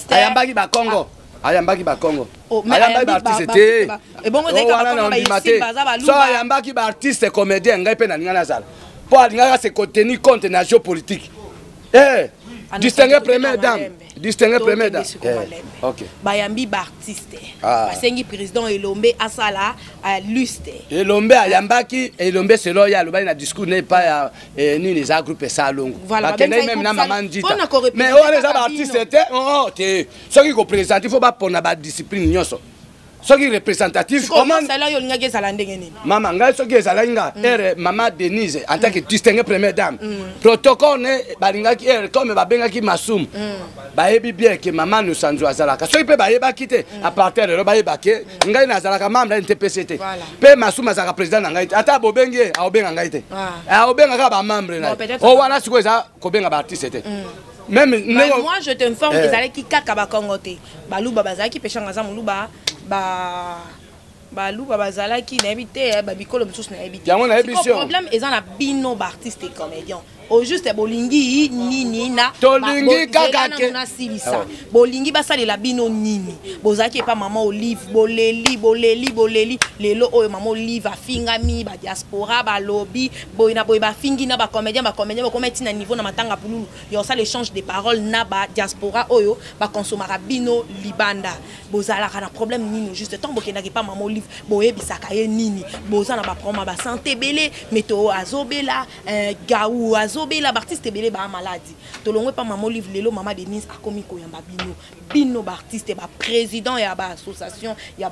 Ayambaki Bakongo, ayambaki Bakongo, ayambaki baartiste te wana na ondima te. So ayambaki baartiste comédien, ngai mpe nalinga nazala, mpo alingaka se kotenir compte na géopolitique. Distingué première dame, distingué première dame. Ok, bayambi baartiste, basengi président Elombe asala lustre. Elombe ayambaki, Elombe selo ye alobaki na discours ne epai ya nini, eza groupe Esalongo, bakendaki même na mama Ndita. Mais wana eza baartiste te. Te, soki koprésente, il faut bapona badiscipline nyonso. Soki représentatif yo olingaki ezala ndenge nini? Mama, ngai soki ezalaki nga, ere mama Denise en tant que distingué première dame, protocole ne balingaki ere comme babengaki Masumu, bayebi bien ke mama Nosanzo azalaka. Soki mpe bayebaki te, à partir lelo bayeba ke ngai nazalaka membre ya NTPC te, mpe Masumu azalaka président na ngai te. Ata bobengi ye, aobenga ngai te, aobengaka bamembre na ye. O wana sikoyo eza kobenga baartiste te. Même moi, je t'informe, ezalaki kaka bakongo te, Baluba bazalaki. Peshanga aza Moluba, ba Baluba bazalaki, nayebi te babikolo mosusu, nayebi te. Yango nayebi. Problème eza na bino baartiste et comédien. Au juste, bolingi nini na Tolingi kaka ke Nasilisa. Bolingi basalela bino nini? Bozalaki epa mama Olive, boleli, boleli, boleli. Lelo oyo mama Olive afingami, badiaspora balobi boye na boye, bafingi na bacomédien. Bacomédien bakoma ntina niveau na matanga pululu ya osala échange de parole na badiaspora oyo bakonsomaka bino libanda. Bozalaka na problème nini juste? Ntango bokendaki epa mama Olive, boyebisaka ye nini? Boza na baproblème ya basanté ebele, meto azobela, gau azobela, baartiste ebele baa maladi. Tolongwe epa mama Olive, lelo mama Denise akomi koyamba bino. Bino baartiste, baprésident ya baassociation ya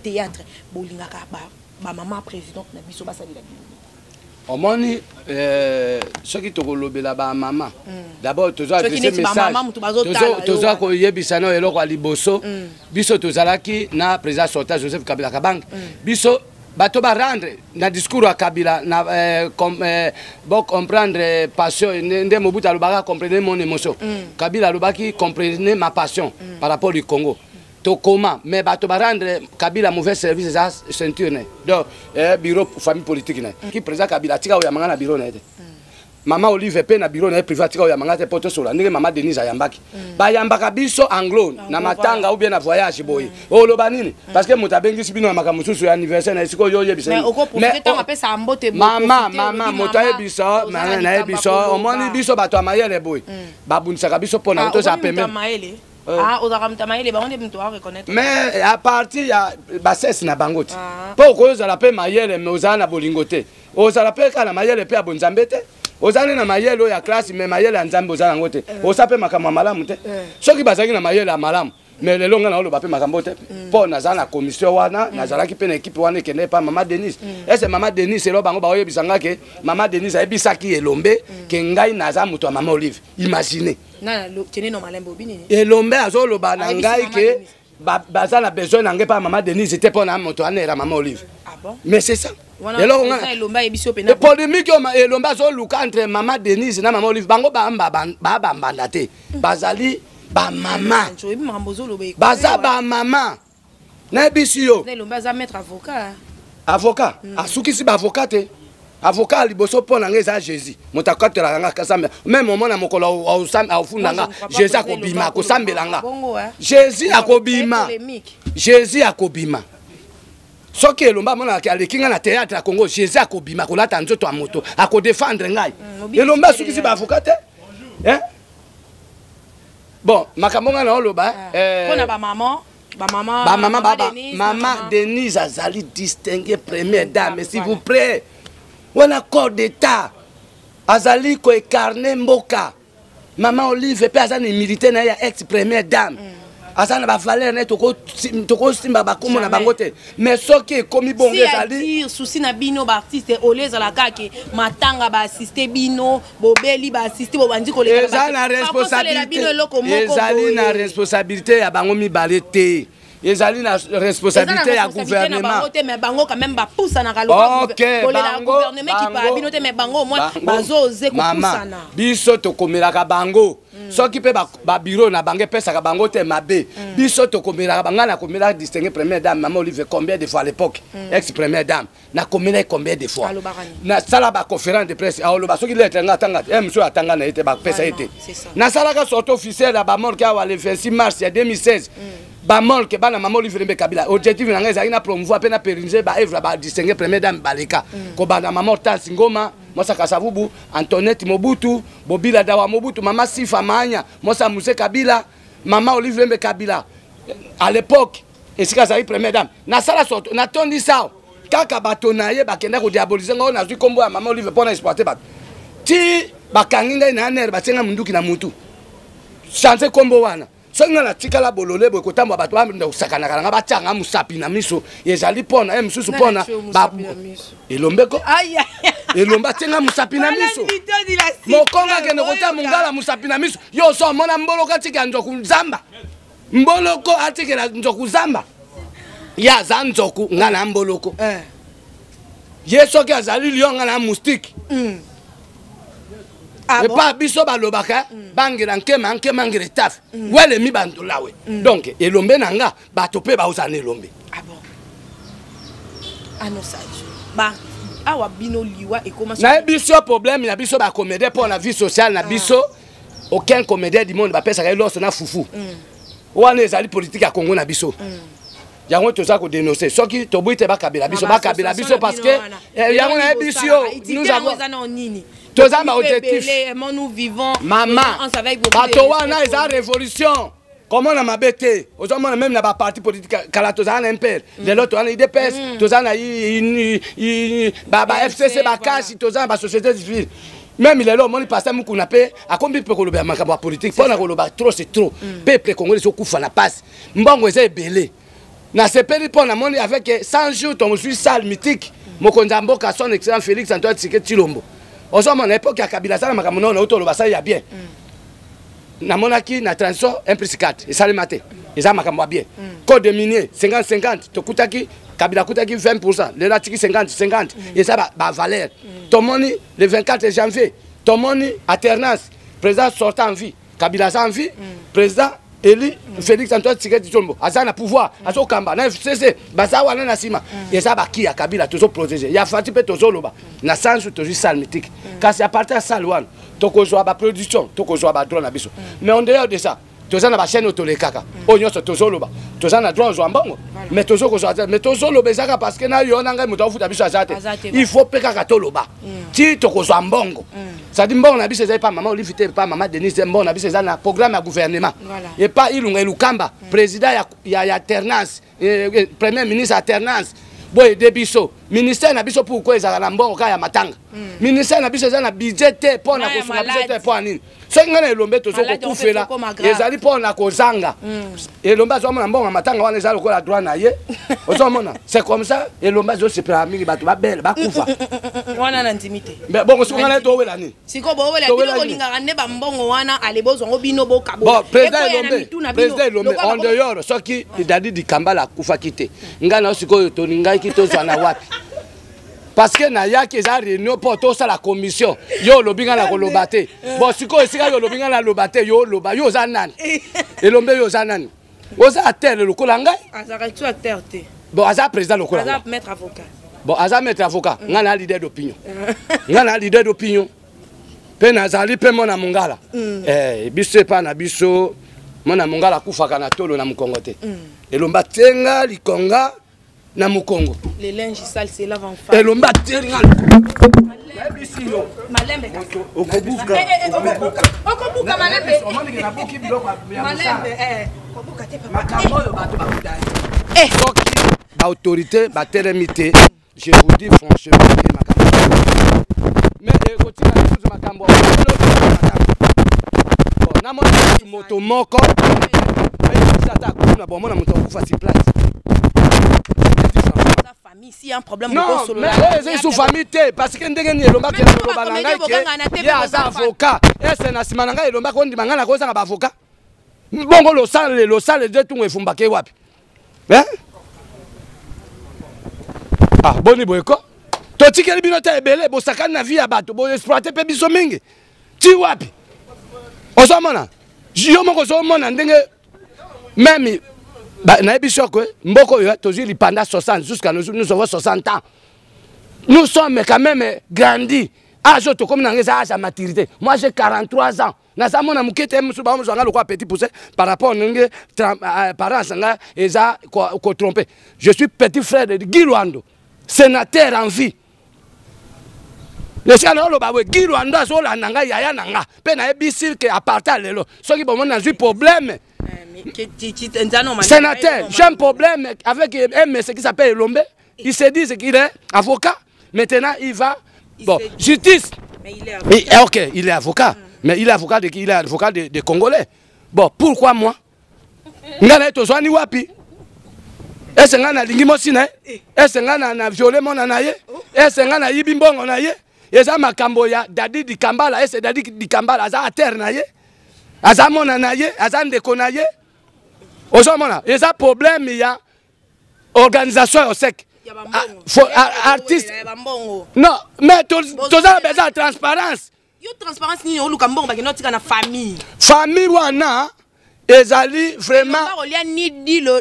théâtre, bolingaka bamama présidente na biso basalela bino? Omoni, soki tokolobela bamama, d'abord tozo adresse message, toza koyebisa no eloko ya liboso. Biso tozalaki na président sortant Joseph Kabila Kabange. Biso bato barendre na discours ya Kabila na bo comprendre passion nde Mobutu alobaka: "Comprenez mon émotion." Kabila alobaki: "Comprenez ma passion par rapport du Congo." Tokoma, mais bato barendre Kabila mauvais service eza ceinture ne, donc bureau famille politique na ye. Ki président Kabila atika oyambanga na bureau na ye te. Mama Olive mpe na bureau na ye privé atika oyambanga te mpo tosola ndenge mama Denise ayambaki. Bayambaka biso anglo na matanga ou bien na voyage boye. Oloba nini? Parce que moto abengisi bino na makambo mosusu ya anniversaire na esika oyo oyebisa. Mama, mama, moto ayebisa, nayebisa. Omoni, biso bato ya mayele boye babundisaka biso mpo na tozala pembeni. Ozalaka moto ya mayele, bango nde moto areconnaître. Mais à partir ya basese na bango te, mpo okoki ozala mpe mayele mais ozala na bolingo te. Ozala mpe kaka na mayele mpe ya bonzambe te. Oza nde na mayele oyo ya classe, mais mayele ya Nzambe oza yango te. Osa mpe makambo ya malamu te. Soki bazalaki na mayele ya malamu, mais lelo ngai naoloba mpe makambo te, mpo naza na commission wana, nazalaki mpe na équipe wana ekende epa mama Denise. Ese mama Denise elo bango baoyebisa nga ke mama Denise ayebisaki Elombe ke ngai naza moto ya mama Olive. Imagine, Elombe azoloba na ngai ke baza na besoin na ngai mpa mama Denise te, mpo na moto anera mama Olive. Mais c'est ça eloko nga polémique oyo Elombe azoluka entre mama Denise na mama Olive. Bango baa bambanda te, bazali bamama, baza bamama. Nayebisi yo, avocat asukisi baavocat te. Avocat ya liboso mpo na ngai eza Jésus. Moto akatelaka nga akasambela même omona mokolo aufunda nga, Jésus akobima akosambela nga. Jésus akobima, Jésus akobima. Soki Elomba amonaka aleki ngai na théâtre ya Congo, Jésus akobima kolata nzoto ya moto, akodefendre ngai. Elomba asukisi baavocat te. Bon, makambo ngai na oloba mpona bamama. Bamama, bamama, mama Denise azali distingué première dame, s'il vous plaît. Wana corps d'état, azali koincarner mboka. Mama Olive mpe aza na humilité na ye ya ex première dame, aza na bavaleur na ye. Tokosimba bakombo na bango te, mais soki ekomi bongo ezali Souci na bino baartiste ole ezalaka ke matanga baassiste bino, bobeli baassiste, bobandi. Eza na responsabilité, ezali na responsabilité ya bango mibale te, ezali na responsabilité ya gouvernement. Te, mais bango quand même bapusanaka. Gouvernement kipaa bino te, mais bango au moins bazoze kopusana. Biso tokomelaka bango. Soki mpe babureau na bango epesaka bango te mabe, biso tokomelaka bango. Nakomelaka distingué première dame mama Olive combien de fois à l'époque, ex première dame? Nakomelaki combien de fois? Nasala baconférence de presse, aoloba soki lettre nga atanga te, mosusu atanga na ye te, bapesa ye te. Nasalaka sortie officielle ya bamorke awa le 26 mars ya 2016, bamorke bana mama Olive Lembe Kabila. Objectif na ngai ezalaki na promouvoir mpe na pérenniser baœuvre ya badistingué première dame baleka, kobanda mama Hortense Ngoma Mwasa Kasavubu, Antoinette Mobutu, Bobila Dawa Mobutu, mama Sifa Maanya Mwasa Muse Kabila, mama Olive Lembe Kabila à l'époque esika azalaki première dame. Nasala sortie, natondisa kaka bato na ye bakenda kodiaboliser ngai oyo nazwi nkombo ya mama Olive mpo na exploiter bato. Ti bakangi ngai na anere, batie ngai munduki na mutu, change nkombo wana. Soki ngai natikala bolole boye kotambola, bato banda kosakanaka na ngai, batianga mosapi na miso, ezali mpona ye mosusu, mpona elombeko elombe atienga mosapi na miso. Mokongo akende kotia mongala mosapi na miso. Yo oso omona mboloko atikela nzoku nzamba, mboloko atikela nzoku zamba. Ye aza nzoku, ngai na mboloko. Ye soki azali lion, ngai na moustique. Ah, epa biso balobaka bangela nkema nkema ngela etafe welemi bandolawe. Donc elombe na nga, bato mpe baozala na elombe. Ah bon, ah awa bino liwa ekoma. Nayebi biso problème na biso bacomédien mpo na vie sociale na biso, aucun comédien du monde bapesaka ye loso na fufu. Wana ezali politique ya Congo na biso. Yango toza kodénonce. Soki toboyi te, bakabela biso, bakabela biso, parce que yango nayebi biso yo, nous avons, toza baobjectif. Mama, bato wana eza révolution komona mabe te. Ozomona même na baparti politique, kala tozala na MPR, lelo toza na UDPS, toza na ba FCC, bakasi, toza na basociété civile. Même lelo omoni pasteur Mukuna mpe akombi mpe kolobela makambo ya politique, mpo na koloba trop c'est trop. Peuple congolais ezokufa na pasi, mbongo eza ebele. Nasepeli mpo namoni avec 100 jours tozwi salle mythique. Mokonzi ya mboka, son excellence Félix Antoine Tshisekedi Tshilombo, ozomona époque ya Kabila asala makambo nono auti oloba asali ya bien. Namonaki na transition 1 plus 4 esalema te, eza makambo ya bien. Code minier 50 50, tokutaki Kabila akutaki 20, lelo atiki 50 50, eza bavaleur. Tomoni le 24 janvier, tomoni alternance, président sortant en vie, Kabila aza en vie, président élu Félix Antoine Tshisekedi Tshilombo aza na pouvoir, azokamba na FCC, baza wana na nsima. Eza baki ya Kabila tozoprotege, ya Fati mpe tozoloba na sansu. Tozwi salle mythique, kasi à partir ya salle wana tokozwa baproduction, tokozwa badroit na biso. Mais en dehors de ça, toza na bachaîne oyo tolekaka, oyo nyonso tozoloba, toza na droit ozwa mbongo, mais tozokozwa te. Mais tozoloba ezaka parce que na yo na ngai, moto akofuta biso aza te. Il faut mpe kaka toloba ti tokozwa mbongo. C'est-à-dire mbongo na biso ezali pa mama Olive te, pa mama Denise te. Mbongo na biso eza na programme ya gouvernement, epa Ilunga Elukamba, président ya alternance, premier ministre alternance. Boyede biso ministère na biso. Pourquoi ezalaka na mbongo kaka ya matanga? Ministère na biso eza na budget te mpo na kosunga biso te. Mpo ya nini? Soki ngai na elombe tozo kokufela, ezali mpo na kozanga. Elombe azomona mbongo ya matanga wana eza lokola droit na ye. Ozomona, c'est comme ça elombe azosepela mingi bato babele bakufa. Wana na ndimi te. Bongo soki ngai na ye towela nini? Sikoyo bowela, bino bolingaka nde bambongo wana, ale bozwango bino bokabo. Bon, président Elombe, président Elombe, en dehors, soki Dadi Dikambala akufaki te, ngai na sikoyo tolingaki tozwa na wapi? Parce que nayaki, eza réunion mpo tosala commission. Yo olobi ngai na koloba te. Bon, sikoyo esika yo olobi ngai naloba te, yo oloba, yo oza nani? Elombe, yo oza nani? Oza acteur lokola ngai. Azalaka acteur te. Bon, aza président lokola. Aza maître avocat. Bon, aza maître avocat, ngai na leader d'opinion, ngai na leader d'opinion mpe nazali mpe mwana mongala. Biso epa na biso, mwana mongala akufaka na tolo na mokongo te. Elomba atenga likonga na mokongo. Le linge sale se lave en famille. Elomba atenga, nayebisi yo. Malembe. Okobuka. Okobuka, malembe. Omonike nabuki biloko ya malembe, kobuka te papa. Makambo oyo bato bakuta ye, soki baautorité batelemi te, je vous dis franchement ke makambo, mais ekotika lisusu makambo. Bon, namoni moto moko ata kuna, bomona moto akufa sur place. Famille, s'il y a un problème. Non, mais oyo ezali sous famille te, parce que ndenge nini elombaki na koloba na ngai ke ye aza avocat? Ese na nsima na ngai elombaki ondima ngai nakozanga baavocat? Bongo losale losale de tungo efumbaki wapi? Ah, boni boye ko totikeli bino te ebele, bosakani na vie ya bato, boexploite mpe biso mingi ti wapi? Ozomona, yo moko ozomona ndenge même nayebi soko mboka oyo tozwi lipanda 60 jusqu'à nous avons 60 ans, nous sommes quand même grandi. Âge oyo tokomi nango eza âge ya maturité. Moi, j'ai 43 ans, naza mona moke te. Mosusu bamozwa nga lokola petit poucet par rapport ndenge parence nga eza kotrompe. Je suis petit frère de Guy Lwando, sénateur en vie. Esika na oloba boye, Guy Lwando azolanda ngai, yaya na nga mpe. Nayebisi ke à partir lelo, soki bomoni nazwi problème, sénateur, j'ai un problème avec un monsieur qui s'appelle Elombe, il se dit qu'il est avocat, maintenant il va, bon, justice. Mais il est avocat. Et, ok, il est avocat. Mais il est avocat de qui? Il est avocat de Congolais. Bon, pourquoi moi? Ngai na ye tozwani wapi? Ese ngai nalingi mwasi na ye? Eh. Ese ngai na, na viole mwana na ye? Oh. Ese ngai nayibi mbongo na ye? Eza makambo ya Dadi Dikambala. Ese Dadi Dikambala aza atere na ye, aza mwana na ye, aza ndeko na ye. Ozomona, eza problème ya organisation ya osec ah, artiste. Non, mais toza na besoin ya transparence. Yo transparence nini oluka mbongo bakende otika na famille? Famille wana ezali vraiment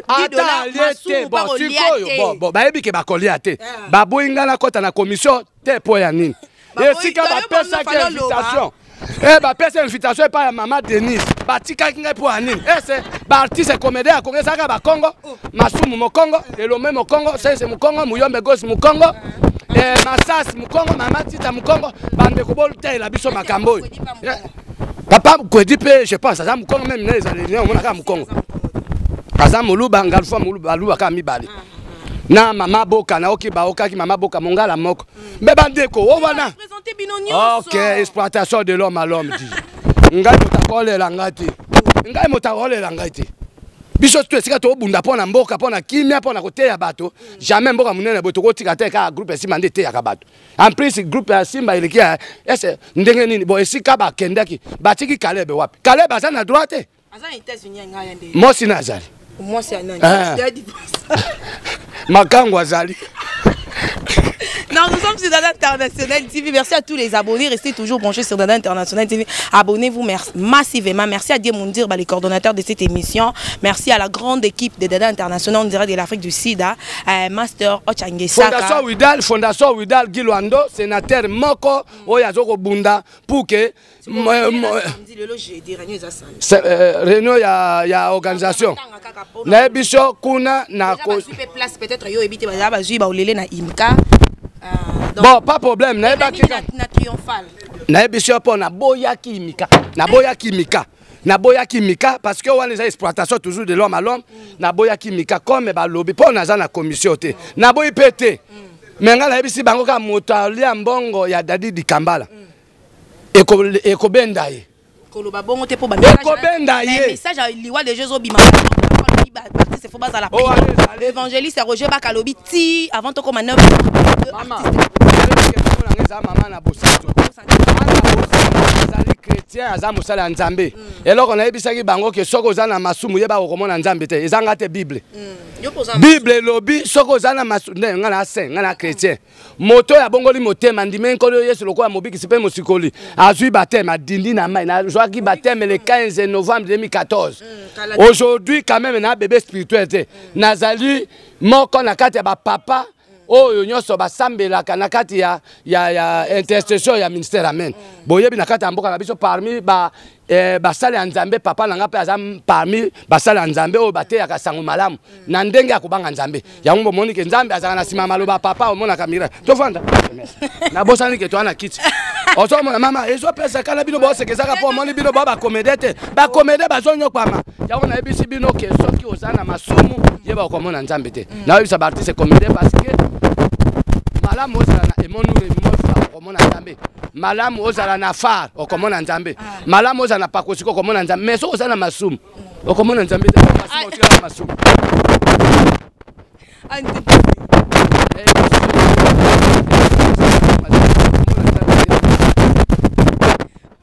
ata alie te. Bon, sikoyo bon, bon, bayebi ke bakolia te. Ah. Baboyi ngai nakɔta na commission te. Mpo ya nini? Esika bapesaki invitation, eh, bapesa invitation epai ya mama Denise, batikaki ngai mpo ya nini? Ese baartiste comédien ya Kongo ezalaka bakongo oh. Masumu mokongo, Elome mokongo, Sense mokongo, Muyombe Gosi mokongo, eh, Masasi mokongo, mama Tita mokongo. Bandeko, botalela biso makambo oyo. Eh, papa Kwedi mpe, je pense aza mokongo meme na ezaleli, omonaka mokongo, aza moluba, ngalfa moluba, baluba kaka mibale na mama Boka. Naoki baokaki mama Boka mongala moko. Me bandeko o wana, ok, exploitation de l'homme à l'homme dit. Ngai moto akolela ngai te, ngai moto akolela ngai te. Biso to esika tobunda mpo na mboka, mpo na kimia, mpo na koteya bato. Jamais mboka monene boye tokotika te kaka groupe Esimba nde eteyaka bato. En plus, groupe ya Simba eleki ya ese ndenge nini? Bon, esika bakendaki, batiki Kalebe wapi? Kalebe aza na droit te. Mwasi na azali makango azali. Non, nous sommes sur Dada International TV. Merci à tous les abonnés. Restez toujours branchés sur Dada International TV. Abonnez-vous massivement. Merci à Dieu Moundir, bah, les coordonnateurs de cette émission. Merci à la grande équipe de Dada International en direct de l'Afrique du Sud. Hein. Master Ochangesaka. Fondation Widal, Fondation Widal, Guy Luando, sénateur Moko, oyo azoko bunda pour que réunion ya organisation nayebi biso kuna na place peut-être yo oyebi te, bazala bazwi baolele na imka. Bon, pas problème, nayebaki, nayebi biso mpo naboyaki imika, naboyaki imika, naboyaki mika parce que wana eza exploitation toujours de l'homme à l'homme. Naboyaki mika comme balobi mpo naza na commission te, naboyi mpe te. Me ngai nayebisi bango kaka, moto alia mbongo ya Dadi Dikambala, ekobenda ye. Koloba bongo te, mpo ekobenda ye. Message ya liwa deja ezobima. Artiste faut bazala. Évangéliste Roger Bakalobi ti avant tokoma 9. Eza mama na bosanto, azali chrétien, aza mosala ya Nzambe. Eloko nayebisaki bango ke soki oza na masumu, yeba okomona Nzambe te. Eza nga te, Bible. Bible elobi soki oza na masumu. Nde nga na saint, nga na chrétien. Moto oyo abongoli motema, andimi Nkolo Yesu lokola mobikisi mpe mosikoli, azwi baptême, adindi na mai. Nazwaki baptême le 15 novembre 2014. Aujourd'hui quand même na bébé spirituel te. Nazali moko na kati ya bapapa oyo nyonso basambelaka na kati ya intercession ya ministère Amen. Boyebi, na kati ya mboka na biso, parmi ba basali ya Nzambe, papa na nga mpe aza parmi basali ya Nzambe oyo bateyaka sango malamu na ndenge ya kobanga Nzambe. Yango bomoni ke Nzambe azalaka na nsima ya maloba. Papa, omonaka miracle. Tovanda, nabosani ke toa na kiti. Ozomona, mama, ezopesa kala. Bino boseka, ezaka mpo omoni bino bao bacomédien te. Bacomédien bazonyokwama. Yango nayebisi bino ke soki oza na masumu, yeba okomona Nzambe te. Nayebisa baartiste comédien parce que malamu ozala na emonure mofa, okomona Nzambe. Malamu ozala na phare, okomona Nzambe. Malamu ozala na pakosiko, okomona Nzambe. Mais soki oza na masumu, okomona Nzambe te. Masumu, otikala masumu.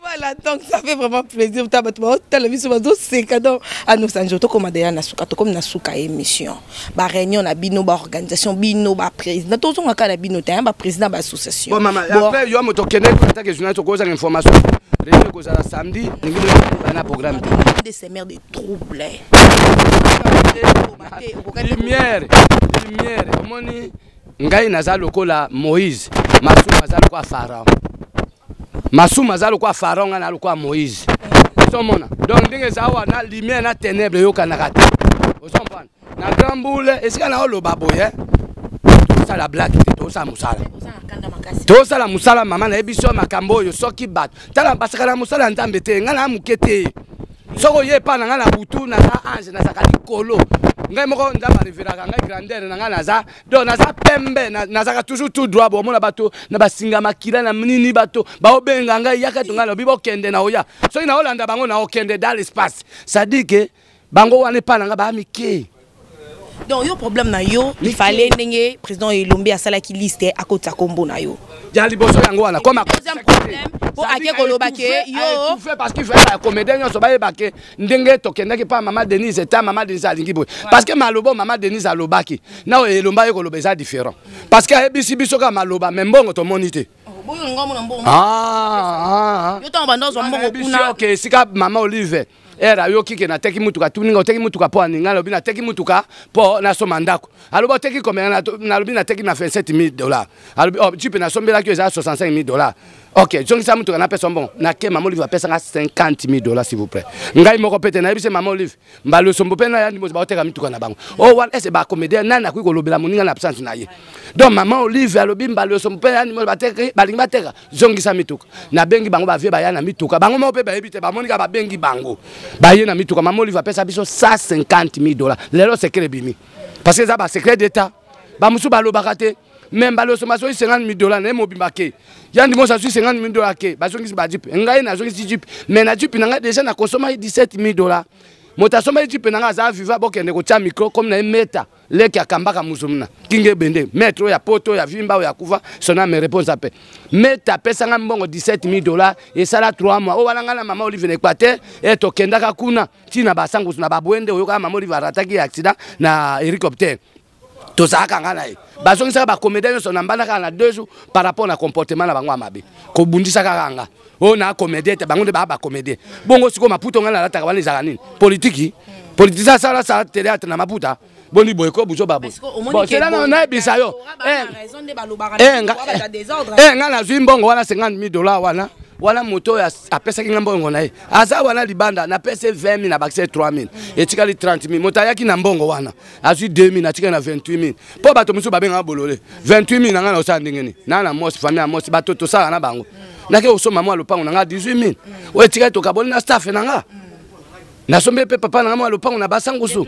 Voilà, donc ça fait vraiment plaisir. Ta bato baotala biso, bazoseka. Donc ano sanjo, tokoma deya na suka, tokomi na suka émission. Baréunion na bino, baorganisation bino, baprésident, tozonga kaka na bino te, baprésident baassociation. Bon mama, après yo moto okende atake journaliste, okozanga information. Réunion ekozala samedi, ningi bana programme te. Des semeurs de trouble. Lumière, lumière. Omoni, ngai naza lokola Moïse, Masumu aza lokola Pharaon. Masumu aza lokola Pharaon, ngai na lokola Moïse. Ozomona, donc ndenge eza awa na lumière na ténèbre eyokanaka te. Ozomprendre, na grand boule esika na oloba boye, tosala blague te, tosala mosala, tosala mosala. Mama, nayebi so makambo oyo. Soki bato tala basaka na mosala ya Nzambe te, ngai na moke te. Soki oye epa na ngai na butu, naza ange, nazalaka likolo. Ngai moko Nzambe arevelaka ngai grandeur na ngai. Naza donc naza pembe, nazalaka toujours tout droit. Bomona bato na basinga makila na nini, bato baobenga ngai, yaka to ngai. Lobi bokende na oya, soki naolanda bango, naokende dans l'espace. C'est-à-dire que Bango wana epa na nga ba mike. Donc yo problème na yo, il fallait ndenge président Elombe asalaki liste akotisa kombo na yo. Ya liboso yango wana comme deuxième problème po ake koloba ke yo fait parce qu'il fallait ba comédien nyonso bayeba ke ndenge tokendaki pa mama Denise ta mama Denise alingi boye parce que maloba mama Denise alobaki na oyo Elombe aye koloba eza différent parce que ayebisi biso kaka maloba mais mbongo tomoni te. Ah, ah, ah. Ok, esika mama Olive ere ayoki ke nateki mutuka, atuni nga oteki mutuka mpo aninga, alobi nateki mutuka mpo nasomba ndako, alobi oteki combien, nalobi nateki na 27 000 dollars, alobi oh, jipe nasombelaki eza 65 000 dollars. Ok, zongisa mutuka napesa mbongo. Nake, mama Olive apesanga 50 000 dollars, s'il vous plaît. Ngai moko pete nayebisi mama Olive mbala osombo mpe na yandi moto baoteka mituka na bango o wana ese bacomédien nani akoki kolobela moninga na absence na ye? Donc mama Olive alobi mbala osombo mpe yandi moto balingi bateka, zongisa mituka. Nabengi bango bavie, baya na mituka, bango moko mpe bayebi te, bamoni kaka babengi bango, baye na mituka. Mama Olive apesa biso 150 000 dollars. Lelo secret ebimi parce que eza basecret d'état, bamosusu balobaka te. Me mbala osomba azwi 50 000 dollars na ye mobimba ke yandi mosi azwi 50 000 dollars ke bazongisi bajeep. Ngai nazongisi jeep, mais na jeep na ngai déjà nakosomaki 17 000 dollars. Moto asombaki jeep na ngai aza viva, bokende kotia micro comme na ye meta leki akambaka muzumuna kinga ebende maître oyo ya poto oyo ya vimba oyo akufa sona me réponse ape meta apesanga mbongo 17 000 dollars esala 3 mois oyo wana. Ngai na mama Olive na Équateur e tokendaka kuna ntina basangusu na babwende oyo kaka mama Olive arataki accident na hélicoptère, tozalaka nga na ye. Bazongisaka bacomédien nyonso na mbanda kaka na 2 jours par rapport na comportement na bango ya mabe, kobundisa kaka nga oyo na comédien te, bango nde baa bacomédien. Bongo sikoyo maputa ngai nalataka wana ezalaka nini? Politiki, politicien asala sala théâtre na maputa boni boye ko buzo baboye. Bon, cela nayebisa yo, ngai nazwi mbongo wana 50 000 dollars wana. Wana moto oyo apesaki nga mbongo na ye aza wana libanda, napesi 20 000, nabakisi 3 000, etikali 30 000. Moto ayaki na mbongo wana azwi 2 000, atikali na 28 000. Mpo bato mosusu babengaka bolole, 28 000 na ngai na osala ndenge nini? Naa na mosi, famille ya mosi, bato tosala na bango, nake kosomba mwa lopango na ngai 18 000 oyo etikali, tokaboli na staff na nga. Nasombi mpe papa na nga mwa lopango na basangusu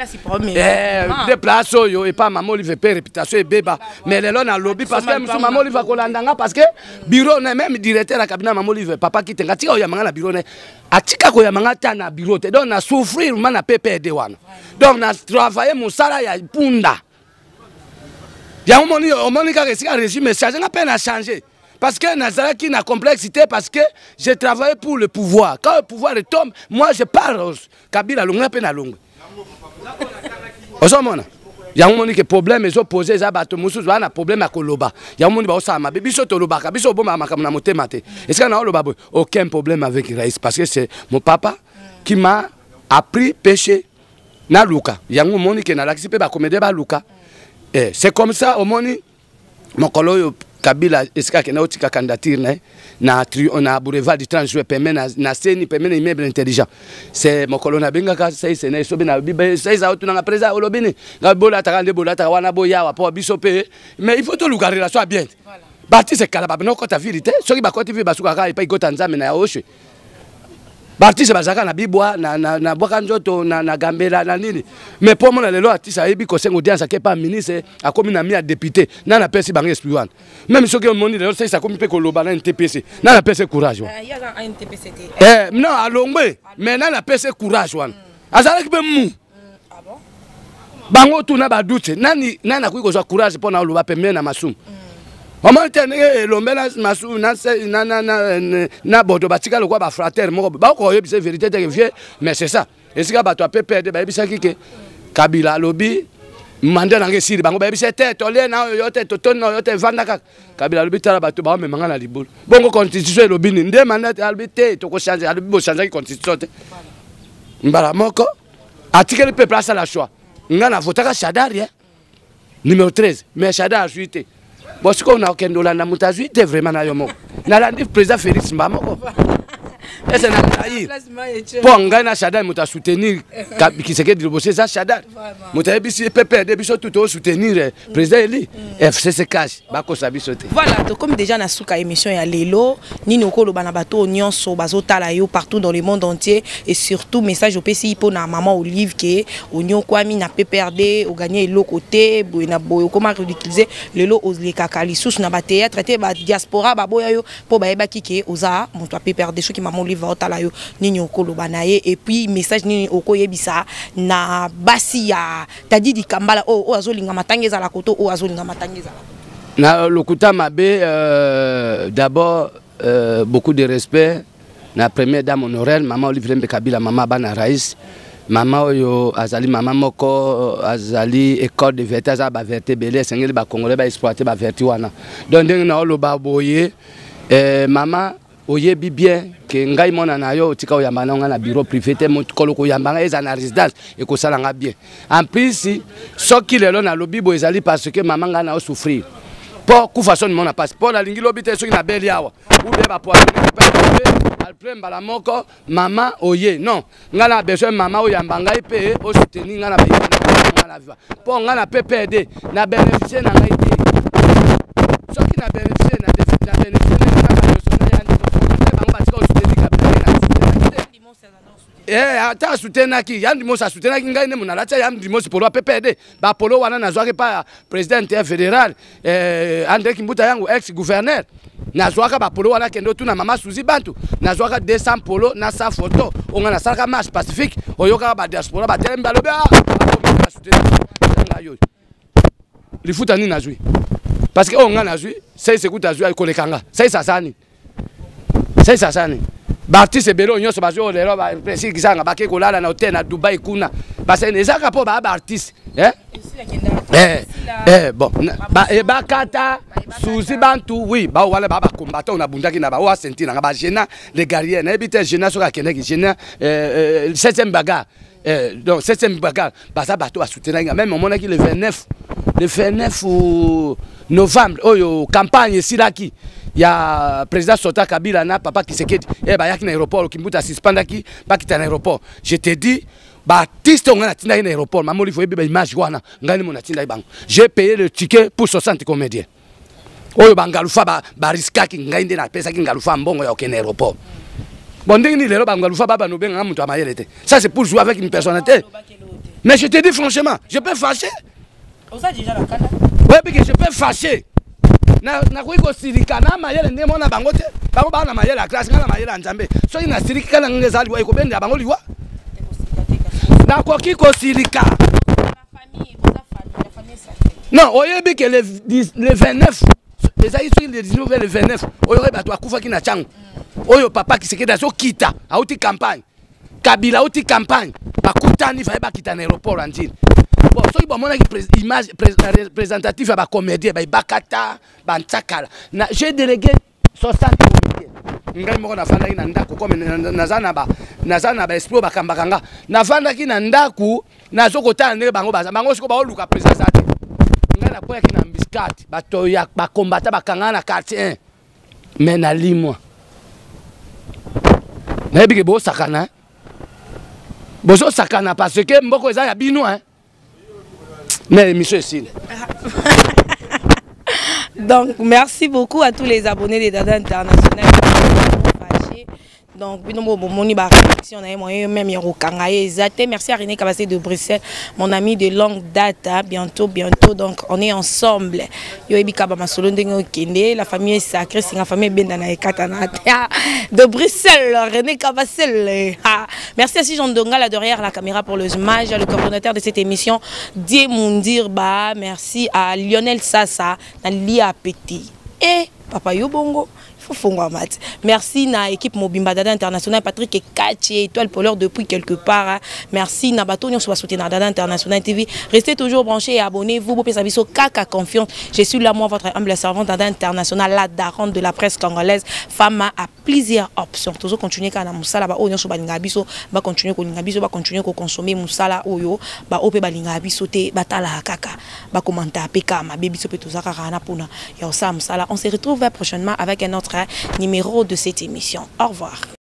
de place oyo epa mama Olive mpe réputation ebeba. Mais lelo nalobi parce que mosu mama Olive akolanda nga, parce que bureau na même directeur ya cabinet mama Olive, papa Kitenga, atika koyamba nga na bureau na, atika koyamba nga ata na bureau te. Donc na souffrir ma na PPD wana, donc na travaille mosala ya punda yango. Moni omoni kaka esika régime echange, nga mpe na change parce que nazalaki na complexité, parce que j'ai travaillé pour le pouvoir. Quand le pouvoir tombe, moi je pars. Kabila alongwe, mpe nalongwe. Ozomona yango, moni ke problème ezopose eza bato mosusu baa na problème ya koloba yango, moni baosala mabe. Biso tolobaka, biso obombaka makambo na motema te. Esika na oloba boye, aucun problème avec Raïs parce que c'est mon papa qui m'a appris péché. Naluka yango, omoni ke nalakisi mpe bacomédien baluka. Eh, c'est comme ça. Omoni mokolo oyo Kabila esika akenda otika candidature na ye na boulevard du 30 juin, peme na seni peme na immeuble intelligent, c'est mokolo nabengaka saise na esobe na saise aotunanga président olobi nini, ngai bolataka nde bolataka wana boyawa mpo biso mpe. Mais il faut toluka relation ya bien. Baartiste kala babena okɔta ville te, soki bakɔti ville basukaka epai kota nzambe na ya oshwe. Baartiste bazalaka na bibwa na bwaka nzoto na gambela na nini. Mais mpo omona lelo artiste ayebi kosenga audience, ake pa ministre, akomi na mi ya député, nani apesi bango esprit wana? Même soki omoni lelo sesi akomi mpe koloba na NTPC, nani apesi courage wana? Non, alongwe, mais nani apesi courage wana? Azalaki mpe mu bango tuna badute nani, nani akoki kozwa courage mpo na oloba pembeni na masumu? Omoni te ndenge Elombe na masu na boto batika lokwa bafratere moko bakoka koyebisa vérité te ke vieux. Mais c'est ça, esika bato ya PPRD bayebisaki ke Kabila alobi mandat nanga esili, bango bayebisa te tolie na oyo yo te, totoni na oyo te, vanda kaka. Kabila alobi tala bato baomemanga na libulu. Bongo constitution elobi nini? Nde mandat te. Alobi te, tokochange. Alobi bochangeaki constitution te mbala moko, atikeli peuple asala choix. Nga navotaka Shadari numéro 13, mais Shadari azwi te. Bon, sikoyo nakokende olanda moto azwi te? Vraiment na yo moko nalandi président Félix mba moko ese na trahir mpo ngai na Shadari. Moto asoutenir Tshisekedi liboso eza Shadari. Moto ayebisi PPRD biso tu tosoutenir président eli FCC cash, bakosa biso te. Voilà, tokomi déjà na suka émission ya lelo. Nini okoloba na bato oyo nyonso bazotala yo partout dans le monde entier, et surtout message opesi mpona mama Olive ke onyokwami na PPRD, oganye eloko te, boye na boye, okoma ridiculiser, lelo olekaka lisusu na bathéâtre te, badiaspora baboya yo? yo mpo bayebaki ke oza moto ya PPRD. Soki mama Olive otala yo, nini okoloba na ye? Et puis message nini okoyebisa na basi ya Tadi Dikambala oyo oyo azolinga matanga ezala koto, oyo azolinga matanga ezala? Na lokuta mabe, d'abord, beaucoup de respect na première dame honoraire, mama Olive Lembe Kabila, mama bana rais, mama oyo azali mama moko azali école de vérité, aza bavérité ebele, esengeli bacongolais baexploite bavérité wana. Donc ndenge na oloba boye, mama, oyebi bien ke ngai mwana na yo, otika oyamba na ngai na bureau privé te. Mokolo koyamba ngai eza na résidence, ekosala nga bien. En plus, soki lelo nalobi boye, ezali parce que mama, ngai na osouffrir mpo kufa soni mona pasi, mpo nalingi lobi te soki nabeli awa ou bien bapoisonne après mbala moko mama oye. Non, ngai na besoin mama oyamba ngai mpe osoutenir ngai na ngai na viva, mpo ngai na PPRD na bénéficie na ngai te. Soki na bénéficie, na bénéficie na banyonso na ya ndeko bango batika osoutenir Kabila na te. Ata asutenaki ya ndimosi, asutenaki ngai nde mo nalatia ya ndimosi polo ya PPRD. Bapolo wana nazwaki pa président fédéral André Kimbuta yango, ex gouverneur. Nazwaka bapolo wana, kende otuna mama Suzi Bantu. Nazwaka 200 polo na 100 photo onga nasalaka marche pacifique. Oyokaka badiaspora batelemi, balobi ngai oyo lifuta nini nazwi? Parce que oyo ngai nazwi, sei sekuta azwi koleka nga. Sei sasani, sei sasani. Baartiste ebele oyo nyonso bazwi oyo lelo bapresikisanga, bake kolala na hotel na Dubai kuna, baseni ezaka mpo baa baartiste. Bon, bakata Suzi Bantu, oui, bao wana baa bacombattant oyo nabundaki na bao asenti nanga bagena le guerrier. Nayebi te gena soki akendaki gena septième bagarre. Donc septième bagarre, baza bato basoutenaki nga. Même omonaki le 29, le 29 novembre oyo campagne esilaki ya président Sota Kabila na papa Tshisekedi, bayaki na aéroport, Kimbuta suspendaki bakita na aéroport. Je te dis, baartiste oyo ngai natindaki na aéroport, mama Olive, oyebi baimage wana, ngai nimo natindaki bango. J'ai payé le ticket pour 60 comédiens oyo bangalufa bariskaki. Ngai nde napesaki ngalufa mbongo ya kokende aéroport. Bon, ndenge nini lelo bangalufa babana obenganga moto ya mayele te? Ça, c'est pour jouer avec une personnalité. Mais je te dis franchement, je peux fâcher. Oyebi ke je peux fâcher, nakoki kosilika na mayele ndenge mona bango te. Bango baa na mayele ya classe, ngai na mayele ya Nzambe. Soki nasiliki kaka na ngai, eza liwa, ekobendela bango liwa. Nakoki kosilika. Non, oyebi ke le 29 ezalaki soki le 19, le 29 oyo bato akufaki na ntango oyo papa Tshisekedi azokita, auti campagne, Kabila auti campagne, bakutani, faye bakita na aéroport ya Ndjili. Bon, soki bamonaki image représentative ya bacomédien, baibakata bantsakala, j'ai délégué 60 comédien. Ngai moko nafandaki na ndako, comme naza na baesprit oyo bakambaka nga. Nafandaki na ndako, nazokotala ndenge bango baza. Bango siko baoluka président aza te. Ngai nakweyaki na embuscade, bato ya bakombata bakangana na quartier 1, mais nalimwa. Nayebi ke bosakana, bozosakana parce que mboko eza ya bino, hein? Mais émission esili. Donc merci beaucoup à tous les abonnés de Dada International. Donc bino bomoni ba réaction na ye, moyen même ya kokanga ye eza te. Merci à René Kabassé de Bruxelles, mon ami de longue date, hein. Bientôt, bientôt, donc on est ensemble. Yo yebi kaba masolo ndenge okende. La famille est sacrée, singa famille ebenda na ekata na te de Bruxelles, René Kabassé. Merci à Jean Donga là derrière la caméra pour le image, le coordonnateur de cette émission Die Mundir Ba. Merci à Lionel Sassa na Lia Petit et Papa Yobongo fofongwama te. Merci na équipe mobimba Dada International, Patrick Ekachi, étoile polaire depuis quelque part, hein. Merci na bato nyonso basoutenir Dada International TV. Restez toujours branchés et abonnez-vous, bopesa biso kaka confiance. Je suis là, moi, votre humble servante, Dada International, la daronne de la presse congolaise, femme à plusieurs options. Tozo continuer kaka na mosala. Ba oyo nyonso balingaka biso bacontinue kolinga biso, bacontinue koconsommer mosala oyo. Ba oyo mpe balingaka biso te, batalaka kaka, bakomanta mpe kaka mabe. Biso mpe toza kaka na mpona ya kosala mosala. On se retrouve prochainement avec un autre numéro de cette émission. Au revoir.